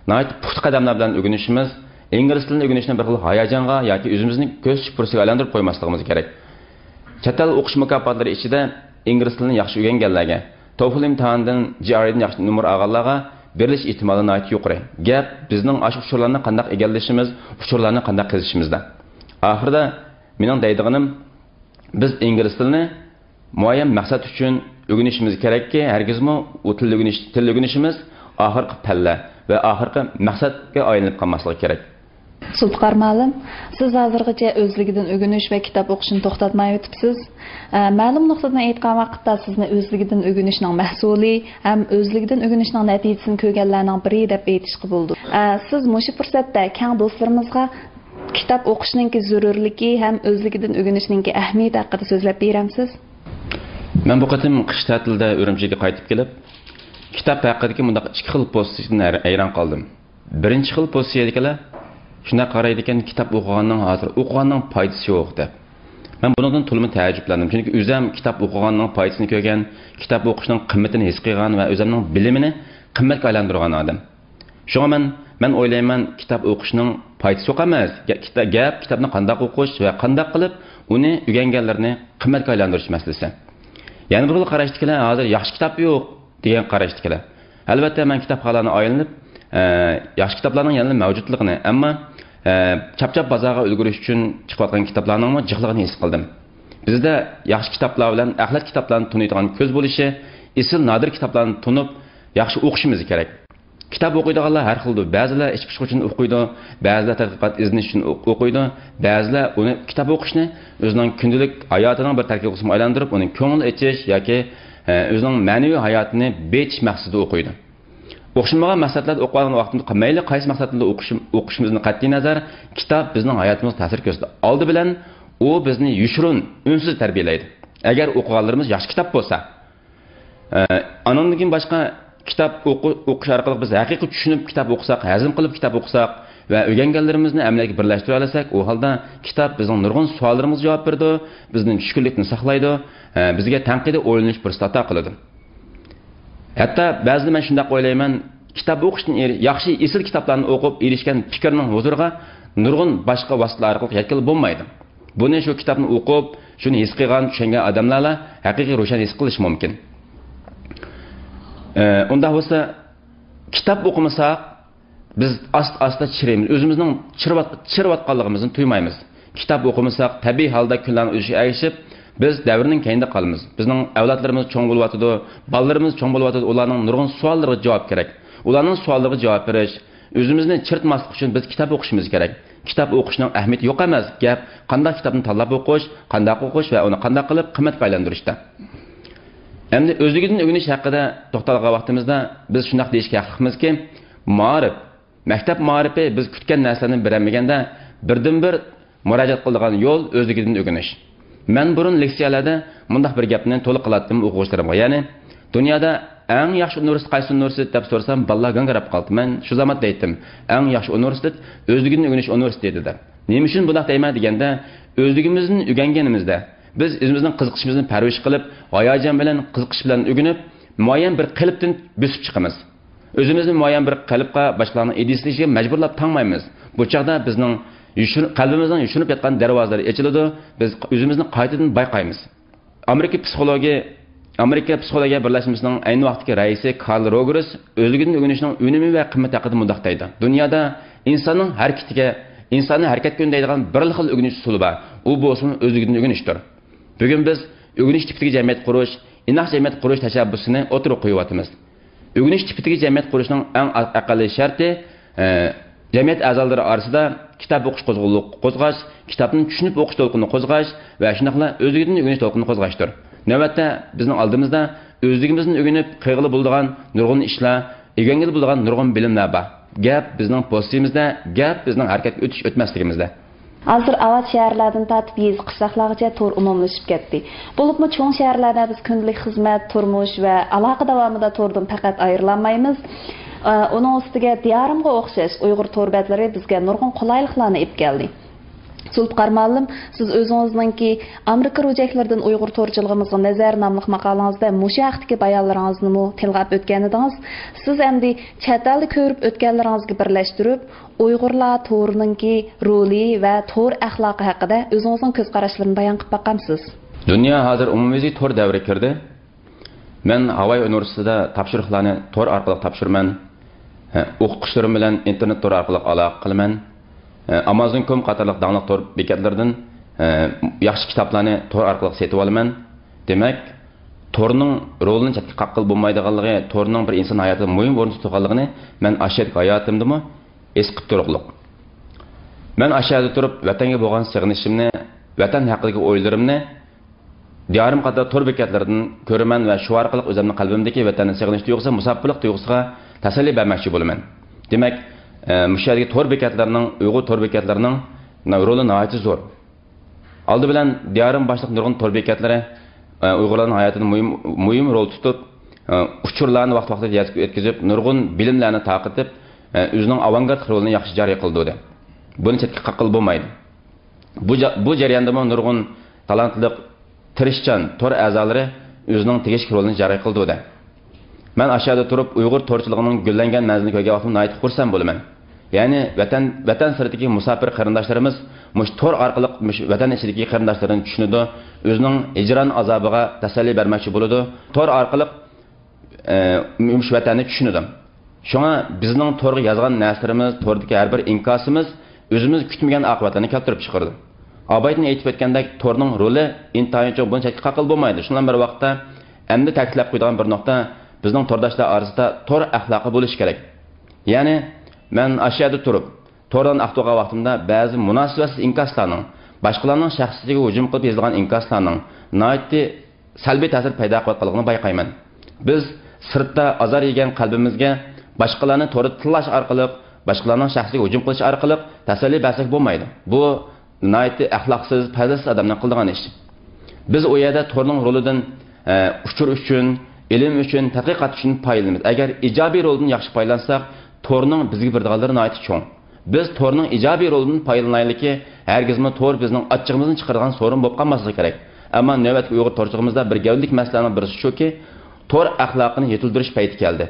ناھايىتى پۇختا قەدەملەر بىلەن ئۆگىنىشىمىز، ئىنگلىز تىلىنى ئۆگىنىشنى بىر خىل ھاياجانغا ياكى ئۆزىمىزنى كۆز تىكىش پۇرسىتىگە ئايلاندۇرۇپ قويماسلىقىمىز كېرەك. چەت ئەل ئوقۇش مۇكاپاتلىرى ئىچىدە ئىنگلىز تىلىنى ياخشى ئۆگەنگەنلەرگە، توفل ئىمتىھانىدىن، جي ئار ئىدىن ياخشى نومۇر ئالغانلارغا بېرىلىش ئېھتىمالى ناھايىتى يۇقىرى. گەپ بىزنىڭ ئاشۇ ئۇچۇرلارنى قانداق ئىگىلىشىمىز، ئۇچۇرلارنى قانداق قېزىشىمىزدا. ئاخىرىدا مېنىڭ دەيدىغىنىم، بىز ئىنگلىز تىلىنى مۇئەييەن مەقسەت ئۈچۈن ئۆگىنىشىمىز كېرەككى، ھەرگىزمۇ ئۇ تىل ئۆگىنىش، تىل ئۆگىنىشىمىز ئاخىرقى پەللە ۋە ئاخىرقى مەقسەتكە ئايلىنىپ قالماسلىقى كېرەك. زۇلپىقار مۇئەللىم، سىز ھازىرغىچە ئۆزلۈكىدىن ئۆگىنىش ۋە كىتاب ئوقۇشنى توختاتمايۋېتىپسىز. ئە، مەلۇم نۇقتىدىن ئېيتقان ۋاقىتتا سىزنى ئۆزلۈكىدىن ئۆگىنىشنىڭ مەھسۇلى ھەم ئۆزلۈكىدىن ئۆگىنىشنىڭ نەتىجىسىنى كۆرگەنلەرنىڭ بىرى دەپ ئېيتىشقا بولىدۇ. ئە، سىز مۇشۇ پۇرسەتتە كەڭ دوستلىرىمىزغا كىتاب ئوقۇشنىڭكى زۆرۈرلۈكى ھەم ئۆزلۈكىدىن ئۆگىنىشنىڭكى ئەھمىيىتى ھەققىدە سۆزلەپ بېرەمسىز؟ مەن بۇ قېتىم قىش تەتىلىدە ئۈرۈمچىگە قايتىپ كېلىپ، كىتاب ھەققىدىكى مۇنداق ئىككى خىل پوزىتسىيىدىن ھەيران قالدىم. بىرىنچى خىل پوزىتسىيەدىكىلەر شۇنداق قارايدىكەن، كىتاب ئوقۇغاننىڭ ھازىر ئوقۇغاننىڭ پايدىسى يوق دەپ. مەن بۇنىڭدىن تولىمۇ تەئەججۈپلەندىم، چۈنكى ئۆزۈم كىتاب ئوقۇغاننىڭ پايدىسىنى كۆرگەن، كىتاب ئوقۇشنىڭ قىممىتىنى ھېس قىلغان ۋە ئۆزۈمنىڭ بىلىمىنى قىممەتكە ئايلاندۇرغان ئادەم. شۇڭا مەن، مەن ئويلايمەن، كىتاب ئوقۇشنىڭ پايدىسى يوق ئەمەس. گە-، كىتا-، گەپ كىتابنى قانداق ئوقۇش ۋە قانداق قىلىپ ئۇنى ئۆگەنگەنلىرىنى قىممەتكە ئايلاندۇرۇش مەسىلىسى. يەنە بىر خىل قاراشتىكىلەر ھازىر ياخشى كىتاب يوق دېگەن قاراشتىكىلەر. ئەلۋەتتە، مەن كىتابخانىلارنى ئايلىنىپ، ئە، ياخشى كىتابلارنىڭ يەنىلا مەۋجۇتلۇقىنى، ئەمما، ئە، چاپچاپ بازارغا ئۈلگۈرۈش ئۈچۈن چىقىۋاتقان كىتابلارنىڭمۇ جىقلىقىنى ھېس قىلدىم. بىزدە ياخشى كىتابلار بىلەن ئەخلەت كىتابلارنى تونۇيدىغان كۆز بولۇشى، ئېسىل نادىر كىتابلارنى تونۇپ، ياخشى ئوقۇشىمىز كېرەك. كىتاب ئوقۇيدىغانلار ھەر خىلدۇر. بەزىلەر ئىچ پۇشۇق ئۈچۈن ئوقۇيدۇ، بەزىلەر تەتقىقات ئىزدىنىش ئۈچۈن ئوق-، ئوقۇيدۇ، بەزىلەر ئۇنى، كىتاب ئوقۇشنى ئۆزىنىڭ كۈندىلىك ھاياتىنىڭ بىر تەركىبىي قىسمىغا ئايلاندۇرۇپ، ئۇنى كۆڭۈل ئېچىش ياكى، ئە، ئۆزىنىڭ مەنىۋى ھاياتىنى بېيىتىش مەقسىتىدە ئوقۇيدۇ. ئوخشىمىغان مەقسەتلەردە ئوقۇۋالغان ۋاقتىمىزدا، مەيلى قايسى مەقسەتلەردە ئوقۇشىم-، ئوقۇشىمىزدىن قەتئىينەزەر، كىتاب بىزنىڭ ھاياتىمىزغا تەسىر كۆرسىتىدۇ. ئالدى بىلەن ئۇ بىزنى يوشۇرۇن، ئۈنسىز تەربىيەلەيدۇ. ئەگەر ئوقۇغانلىرىمىز ياخشى كىتاب بولسا، ئە، ئانىڭدىن كېيىن باشقا كىتاب ئوقۇ-، ئوقۇش ئارقىلىق بىز ھەقىقىي چۈشىنىپ كىتاب ئوقۇساق، ھەزىم قىلىپ كىتاب ئوقۇساق ۋە ئۆگەنگەنلىرىمىزنى ئەمەلىيەتكە بىرلەشتۈرەلىسەك، ئۇ ھالدا كىتاب بىزنىڭ نۇرغۇن سوئاللىرىمىزغا جاۋاب بېرىدۇ، بىزنى چۈشكۈنلۈكتىن ساقلايدۇ، ئە، بىزگە تەنقىدىي ئويلىنىش پۇرسىتى ئاتا قىلىدۇ. ھەتتا بەزىدە مەن شۇنداق ئويلايمەن، كىتاب ئوقۇشتىن ئېرى-، ياخشى، ئېسىل كىتابلارنى ئوقۇپ ئېرىشكەن پىكىرنىڭ ھۇزۇرىغا نۇرغۇن باشقا ۋاسىتىلەر ئارقىلىق يەتكىلى بولمايدۇ. بۇنى شۇ كىتابنى ئوقۇپ، شۇنى ھېس قىلغان، چۈشەنگەن ئادەملەرلا ھەقىقىي روشەن ھېس قىلىشى مۇمكىن. ئە، ئۇنداق بولسا، كىتاب ئوقۇمىساق، بىز ئاستا-ئاستا چىرىيمىز. ئۆزىمىزنىڭ چىرىۋات-، چىرىۋاتقانلىقىمىزنى تۇيمايمىز. كىتاب ئوقۇمىساق، تەبىئىي ھالدا كۈنلەرنىڭ ئۆتۈشىگە ئەگىشىپ، بىز دەۋرنىڭ كەينىدە قالىمىز. بىزنىڭ ئەۋلادلىرىمىز چوڭ بولۇۋاتىدۇ، بالىلىرىمىز چوڭ بولۇۋاتىدۇ، ئۇلارنىڭ نۇرغۇن سوئاللىرىغا جاۋاب كېرەك. ئۇلارنىڭ سوئاللىرىغا جاۋاب بېرىش، ئۆزىمىزنى چىرىتماسلىق ئۈچۈن بىز كىتاب ئوقۇشىمىز كېرەك. كىتاب ئوقۇشنىڭ ئەھمىيىتى يوق ئەمەس، گەپ قانداق كىتابنى تاللاپ ئوقۇش، قانداق ئوقۇش ۋە ئۇنى قانداق قىلىپ قىممەتكە ئايلاندۇرۇشتا. ئەمدى ئۆزلۈكىدىن ئۆگىنىش ھەققىدە توختالغان ۋاقتىمىزدا، بىز شۇنداق دېيىشكە ھەقلىقمىزكى، مائارىپ، مەكتەپ مائارىپى بىز كۈتكەن نەرسىلەرنى بېرەلمىگەندە، بىردىنبىر مۇراجىئەت قىلىدىغان يول ئۆزلۈكىدىن ئۆگىنىش. مەن بۇرۇن لېكسىيەلەردە مۇنداق بىر گەپنى تولا قىلاتتىم ئوقۇغۇچىلىرىمغا، يەنى، «دۇنيادا ئەڭ ياخشى ئۇنىۋېرسىتېت قايسى ئۇنىۋېرسىتېت؟» دەپ سورىسام، بالىلار گاڭگىراپ قالاتتى. مەن شۇ زاماندا دەيتتىم، «ئەڭ ياخشى ئۇنىۋېرسىتېت ئۆزلۈكىدىن ئۆگىنىش ئۇنىۋېرسىتېتى» دەپ. نېمە ئۈچۈن بۇنداق دەيمەن دېگەندە، ئۆزلۈكىمىزدىن ئۆگەنگىنىمىزدە، بىز ئۆزىمىزنىڭ قىزىقىشىمىزنى پەرۋىش قىلىپ، ھاياجان بىلەن، قىزىقىش بىلەن ئۆگىنىپ، مۇئەييەن بىر قېلىپتىن بۆسۈپ چىقىمىز. ئۆزىمىزنى مۇئەييەن بىر قېلىپقا باشقىلارنىڭ ئىدىيىسىگە مەجبۇرلاپ تاڭمايمىز. بۇ چاغدا بىزنىڭ يوشۇر-، قەلبىمىزنىڭ يوشۇرۇنۇپ ياتقان دەرۋازىلىرى ئېچىلىدۇ، بىز ئۆزىمىزنى قايتىدىن بايقايمىز. ئامېرىكا پسىخولوگى، ئامېرىكا پسىخولوگىيە بىرلەشمىسىنىڭ ئەينى ۋاقىتتىكى رەئىسى كارل روگېرس ئۆزلۈكىدىن ئۆگىنىشنىڭ ئۈنۈمى ۋە قىممىتى ھەققىدە مۇنداق دەيدۇ، «دۇنيادا ئىنساننىڭ ھەرىكىتىگە، ئىنساننى ھەرىكەتكە ئۈندەيدىغان بىرلا خىل ئۆگىنىش ئۇسۇلى بار. ئۇ بولسىمۇ ئۆزلۈكىدىن ئۆگىنىشتۇر.» بۈگۈن بىز ئۆگىنىش تىپىدىكى جەمئىيەت قۇرۇش، ئىناق جەمئىيەت قۇرۇش تەشەببۇسىنى ئوتتۇرىغا قويۇۋاتىمىز. ئۆگىنىش تىپىدىكى جەمئىيەت قۇرۇشنىڭ ئەڭ ئا-، ئەقەللىي شەرتى، ئە، جەمئىيەت ئەزالىرى ئارىسىدا كىتاب ئوقۇش قوزغىلىقى قوزغاش، كىتابنى چۈشىنىپ ئوقۇش دولقۇنىنى قوزغاش ۋە شۇنداقلا ئۆزلۈكىدىن ئۆگىنىش دولقۇنىنى قوزغاشتۇر. نۆۋەتتە بىزنىڭ ئالدىمىزدا ئۆزلۈكىمىزدىن ئۆگىنىپ قىلغىلى بولىدىغان نۇرغۇن ئىشلار، ئۆگەنگىلى بولىدىغان نۇرغۇن بىلىملەر بار. گەپ بىزنىڭ پوزىتسىيىمىزدە، گەپ بىزنىڭ ھەرىكەتكە ئۆتۈش ئۆتمەسلىكىمىزدە. ھازىر ئاۋات شەھەرلەردىن تارتىپ يېزا، قىشلاقلارغىچە تور ئومۇملىشىپ كەتتى. بولۇپمۇ چوڭ شەھەرلەردە بىز كۈندىلىك خىزمەت، تۇرمۇش ۋە ئالاقە داۋامىدا توردىن پەقەت ئايرىلالمايمىز. ئۇنىڭ ئۈستىگە دىيارىمغا ئوخشاش ئۇيغۇر تور بەتلىرى بىزگە نۇرغۇن قولايلىقلارنى ئېلىپ كەلدى. زۇلپىقار مۇئەللىم، سىز ئۆزىڭىزنىڭكى «ئامېرىكا روجەكلىرىدىن ئۇيغۇر تورچىلىقىمىزغا نەزەر» ناملىق ماقالىڭىزدە مۇشۇ ھەقتىكى بايانلىرىڭىزنىمۇ تىلغا ئېلىپ ئۆتكەنىدىڭىز. سىز ئەمدى چەت ئەلدە كۆرۈپ ئۆتكەنلىرىڭىزگە بىرلەشتۈرۈپ، ئۇيغۇرلار تورىنىڭكى رولى ۋە تور ئەخلاقى ھەققىدە ئۆزىڭىزنىڭ كۆز قاراشلىرىنى بايان قىلىپ باقامسىز؟ دۇنيا ھازىر ئومۇميۈزلۈك تور دەۋرىگە كىردى. مەن ھاۋاي ئۇنىۋېرسىتېتىدا تاپشۇرۇقلارنى تور ئارقىلىق تاپشۇرىمەن. ئوقۇتقۇچىلىرىم بىلەن ئىنتېرنېت تورى ئارقىلىق ئالاقە قىلىمەن. ئامازون كوم قاتارلىق داڭلىق تور بېكەتلىرىدىن ياخشى كىتابلارنى تور ئارقىلىق سېتىۋالىمەن. دېمەك، تورنىڭ رولىنى چەتكە قاققىلى بولمايدىغانلىقى، تورنىڭ بىر ئىنسان ھاياتىدا مۇھىم ئورۇن تۇتىدىغانلىقىنى مەن ئاشۇ يەردىكى ھاياتىمدىمۇ ھېس قىلىپ تۇرۇقلۇق. مەن ئاشۇ يەردە تۇرۇپ، ۋەتەنگە بولغان سېغىنىشىمنى، ۋەتەن ھەققىدىكى ئويلىرىمنى دىيارىم قاتار تور بېكەتلىرىدىن كۆرىمەن ۋە شۇ ئارقىلىق ئۆزۈمنىڭ قەلبىمدىكى ۋەتەننى سېغىنىش تۇيغۇسى، مۇساپىرلىق تۇيغۇسىغا تەسەللى بەرمەكچى بولىمەن. دېمەك، ئە، مۇشۇ يەردىكى تور بېكەتلىرىنىڭ، ئۇيغۇر تور بېكەتلىرىنىڭ رولى ناھايىتى زور. ئالدى بىلەن دىيارىم باشلىق نۇرغۇن تور بېكەتلىرى، ئە، ئۇيغۇرلارنىڭ ھاياتىدا مۇھىم، مۇھىم رول تۇتۇپ، ئە، ئۇچۇرلارنى ۋاقتى-ۋاقتىدا يەتكۈزۈپ، نۇرغۇن بىلىملەرنى تارقىتىپ، ئە، ئۆزىنىڭ ئاۋانگارت رولىنى ياخشى جارى قىلدۇردى. بۇنى چەتكە قاققىلى بولمايدۇ. بۇ جا-، بۇ جەرياندىمۇ نۇرغۇن تالانتلىق، تىرىشچان تور ئەزالىرى ئۆزىنىڭ تېگىشلىك رولىنى جارى قىلدۇردى. مەن ئاشۇ يەردە تۇرۇپ ئۇيغۇر تورچىلىقىنىڭ گۈللەنگەن مەنزىلىنى كۆرگەن ۋاقتىمدا ناھايىتى خۇرسەن بولىمەن. يەنى ۋەتەن، ۋەتەن سىرتىدىكى مۇساپىر قېرىنداشلىرىمىز مۇشۇ تور ئارقىلىق مۇشۇ ۋەتەن ئىچىدىكى قېرىنداشلىرىنى چۈشىنىدۇ، ئۆزىنىڭ ھىجران ئازابىغا تەسەللى بەرمەكچى بولىدۇ. تور ئارقىلىق ئە، مۇشۇ ۋەتەننى چۈشىنىدۇ. شۇڭا بىزنىڭ تورغا يازغان نەرسىلىرىمىز، توردىكى ھەر بىر ئىنكاسىمىز ئۆزىمىز كۈتمىگەن ئاقىۋەتلەرنى كەلتۈرۈپ چىقىرىدۇ. ئابايتىن ئېيتىپ ئۆتكەندەك، تورنىڭ رولى ئىنتايىن چوڭ، بۇنى چەتكە قاققىلى بولمايدۇ. شۇنىڭ بىلەن بىر ۋاقىتتا، ئەمدى تەكىتلەپ قويىدىغان بىر نۇقتا، بىزنىڭ تورداشلار ئارىسىدا تور ئەخلاقى بولۇشى كېرەك. يەنى، مەن ئاشۇ يەردە تۇرۇپ، توردىن ئاختۇرغان ۋاقتىمدا بەزى مۇناسىۋەتسىز ئىنكاسلارنىڭ، باشقىلارنىڭ شەخسىيىتىگە ھۇجۇم قىلىپ يېزىلغان ئىنكاسلارنىڭ ناھايىتى سەلبىي تەسىر پەيدا قىلىۋاتقانلىقىنى بايقايمەن. بىز سىرتتا ئازار يېگەن قەلبىمىزگە باشقىلارنى توردا تىللاش ئارقىلىق، باشقىلارنىڭ شەخسىگە ھۇجۇم قىلىش ئارقىلىق تەسەللى بەرسەك بولمايدۇ. بۇ ناھايىتى ئەخلاقسىز، پەزىلسىز ئادەمنىڭ قىلىدىغان ئىشى. بىز ئۇ يەردە تورنىڭ رولىدىن، ئە، ئۇچۇر ئۈچۈن، ئىلىم ئۈچۈن، تەتقىقات ئۈچۈن پايدىلىنىمىز. ئەگەر ئىجابىي رولىدىن ياخشى پايدىلانساق، تورنىڭ بىزگە بېرىدىغانلىرى ناھايىتى چوڭ. بىز تورنىڭ ئىجابىي رولىدىن پايدىلىنايلىكى، ھەرگىزمۇ تور بىزنىڭ ئاچچىقىمىزنى چىقىرىدىغان سورۇن بولۇپ قالماسلىقى كېرەك. ئەمما نۆۋەتتىكى ئۇيغۇر تورچىلىقىمىزدا بىر گەۋدىلىك مەسىلىنىڭ بىرسى شۇكى، تور ئەخلاقىنى يېتىلدۈرۈش پەيتى كەلدى.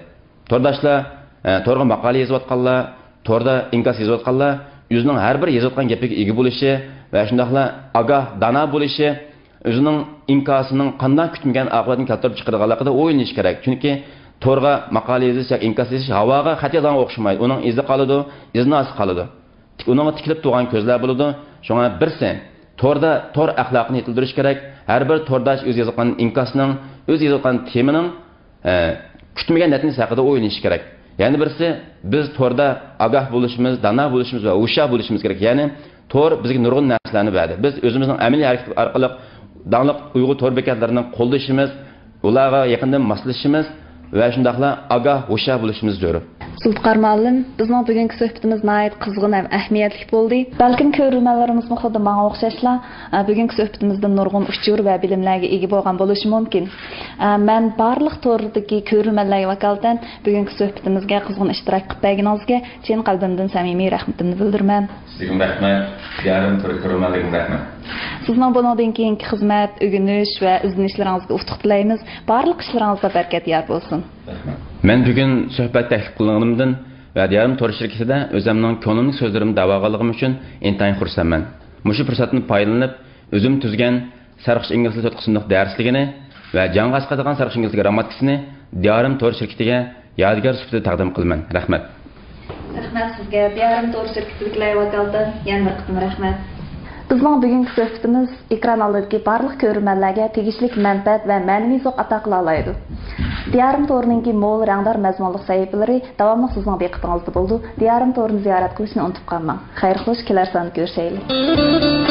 تورداشلار، ئە، تورغا ماقالە يېزىۋاتقانلار، توردا ئىنكاس يېزىۋاتقانلار ئۆزىنىڭ ھەر بىر يېزىۋاتقان گېپىگە ئىگە بولۇشى ۋە شۇنداقلا ئاگاھ، دانا بولۇشى، ئۆزىنىڭ ئىنكاسىنىڭ قانداق كۈتمىگەن ئاقىۋەتنى كەلتۈرۈپ چىقىرىدىغانلىقىدا ئويلىنىشى كېرەك. چۈنكى تورغا ماقالە يېزىش ياكى ئىنكاس يېزىش ھاۋاغا خەت يازغانغا ئوخشىمايدۇ. ئۇنىڭ ئىزى قالىدۇ، ئىزناسى قالىدۇ. ئۇنىڭغا تىكىلىپ تۇرغان كۆزلەر بولىدۇ. شۇڭا بىرسى، توردا تور ئەخلاقىنى يېتىلدۈرۈش كېرەك. ھەر بىر تورداش ئۆزى يازغان ئىنكاسنىڭ، ئۆزى يازغان تېمىنىڭ، ئە، كۈتمىگەن نەتىجىسى ھەققىدە ئويلىنىش كېرەك. يەنە بىرسى، بىز توردا ئاگاھ بولۇشىمىز، دانا بولۇشىمىز ۋە ھوشيار بولۇشىمىز كېرەك. يەنى تور بىزگە نۇرغۇن نەرسىلەرنى بەردى. بىز ئۆزىمىزنىڭ ئەمەلىي ھەرىكىتى ئارقىلىق داڭلىق ئۇيغۇر تور بېكەتلىرىنى قوللىشىمىز، ئۇلارغا يېقىندىن ماسلىشىشىمىز ۋە شۇنداقلا ئاگاھ، ھوشيار بولۇشىمىز زۆرۈر. زۇلپىقار مۇئەللىم، بىزنىڭ بۈگۈنكى سۆھبىتىمىز ناھايىتى قىزغىن ھەم ئەھمىيەتلىك بولدى. بەلكىم كۆرۈرمەنلىرىمىزمۇ خۇددى ماڭا ئوخشاشلا، ئە، بۈگۈنكى سۆھبىتىمىزدىن نۇرغۇن ئۇچۇر ۋە بىلىملەرگە ئىگە بولغان بولۇشى مۇمكىن. ئە، مەن بارلىق توردىكى كۆرۈرمەنلەرگە ۋاكالىتەن بۈگۈنكى سۆھبىتىمىزگە قىزغىن ئىشتىراك قىلىپ بەرگىنىڭىزگە چىن قەلبىمدىن سەمىمىي رەھمىتىمنى بىلدۈرىمەن. سىزگىمۇ رەھمەت، دىيارىم تور كۆرۈرمەنلىرىگىمۇ رەھمەت. سىزنىڭ بۇنىڭدىن كېيىنكى خىزمەت، ئۆگىنىش ۋە ئىزدىنىشلىرىڭىزغا ئۇتۇق تىلەيمىز. بارلىق ئىشلىرىڭىزغا بەرىكەت يار بولسۇن. رەھمەت. مەن بۈگۈن سۆھبەت تەكلىپ قىلغىنىمدىن ۋە دىيارىم تور شىركىتىدە ئۆزۈمنىڭ كۆڭلۈمدىكى سۆزلىرىمنى دەۋالغانلىقىم ئۈچۈن ئىنتايىن خۇرسەنمەن. مۇشۇ پۇرسەتتىن پايدىلىنىپ، ئۆزۈم تۈزگەن سەرخۇش ئىنگلىز تىلى تۆت قىسىملىق دەرسلىكىنى ۋە جانغا ئاسقاتىدىغان سەرخۇش ئىنگلىز تىلى گىرامماتىكىسىنى دىيارىم تور شىركىتىگە يادىكار سۈپىتىدە تەقدىم قىلىمەن. رەھمەت. رەھمەت سىزگە، دىيارىم تور شىركىتىدىكىلەر ۋاكالىتەن يەنە بىر قېتىم رەھمەت. بىزنىڭ بۈگۈنكى سۆھبىتىمىز ئېكران ئالدىدىكى بارلىق كۆرۈرمەنلەرگە تېگىشلىك مەنپەئەت ۋە مەنىۋى زوق ئاتا قىلالايدۇ. دىيارىم تورىنىڭكى مول رەڭدار مەزمۇنلۇق سەھىپىلىرى داۋاملىق سىزنىڭ دىققىتىڭىزدا بولىدۇ. دىيارىم تورىنى زىيارەت قىلىشنى ئۇنتۇپ قالماڭ. خەير خوش، كېلەر ساندا كۆرۈشەيلى.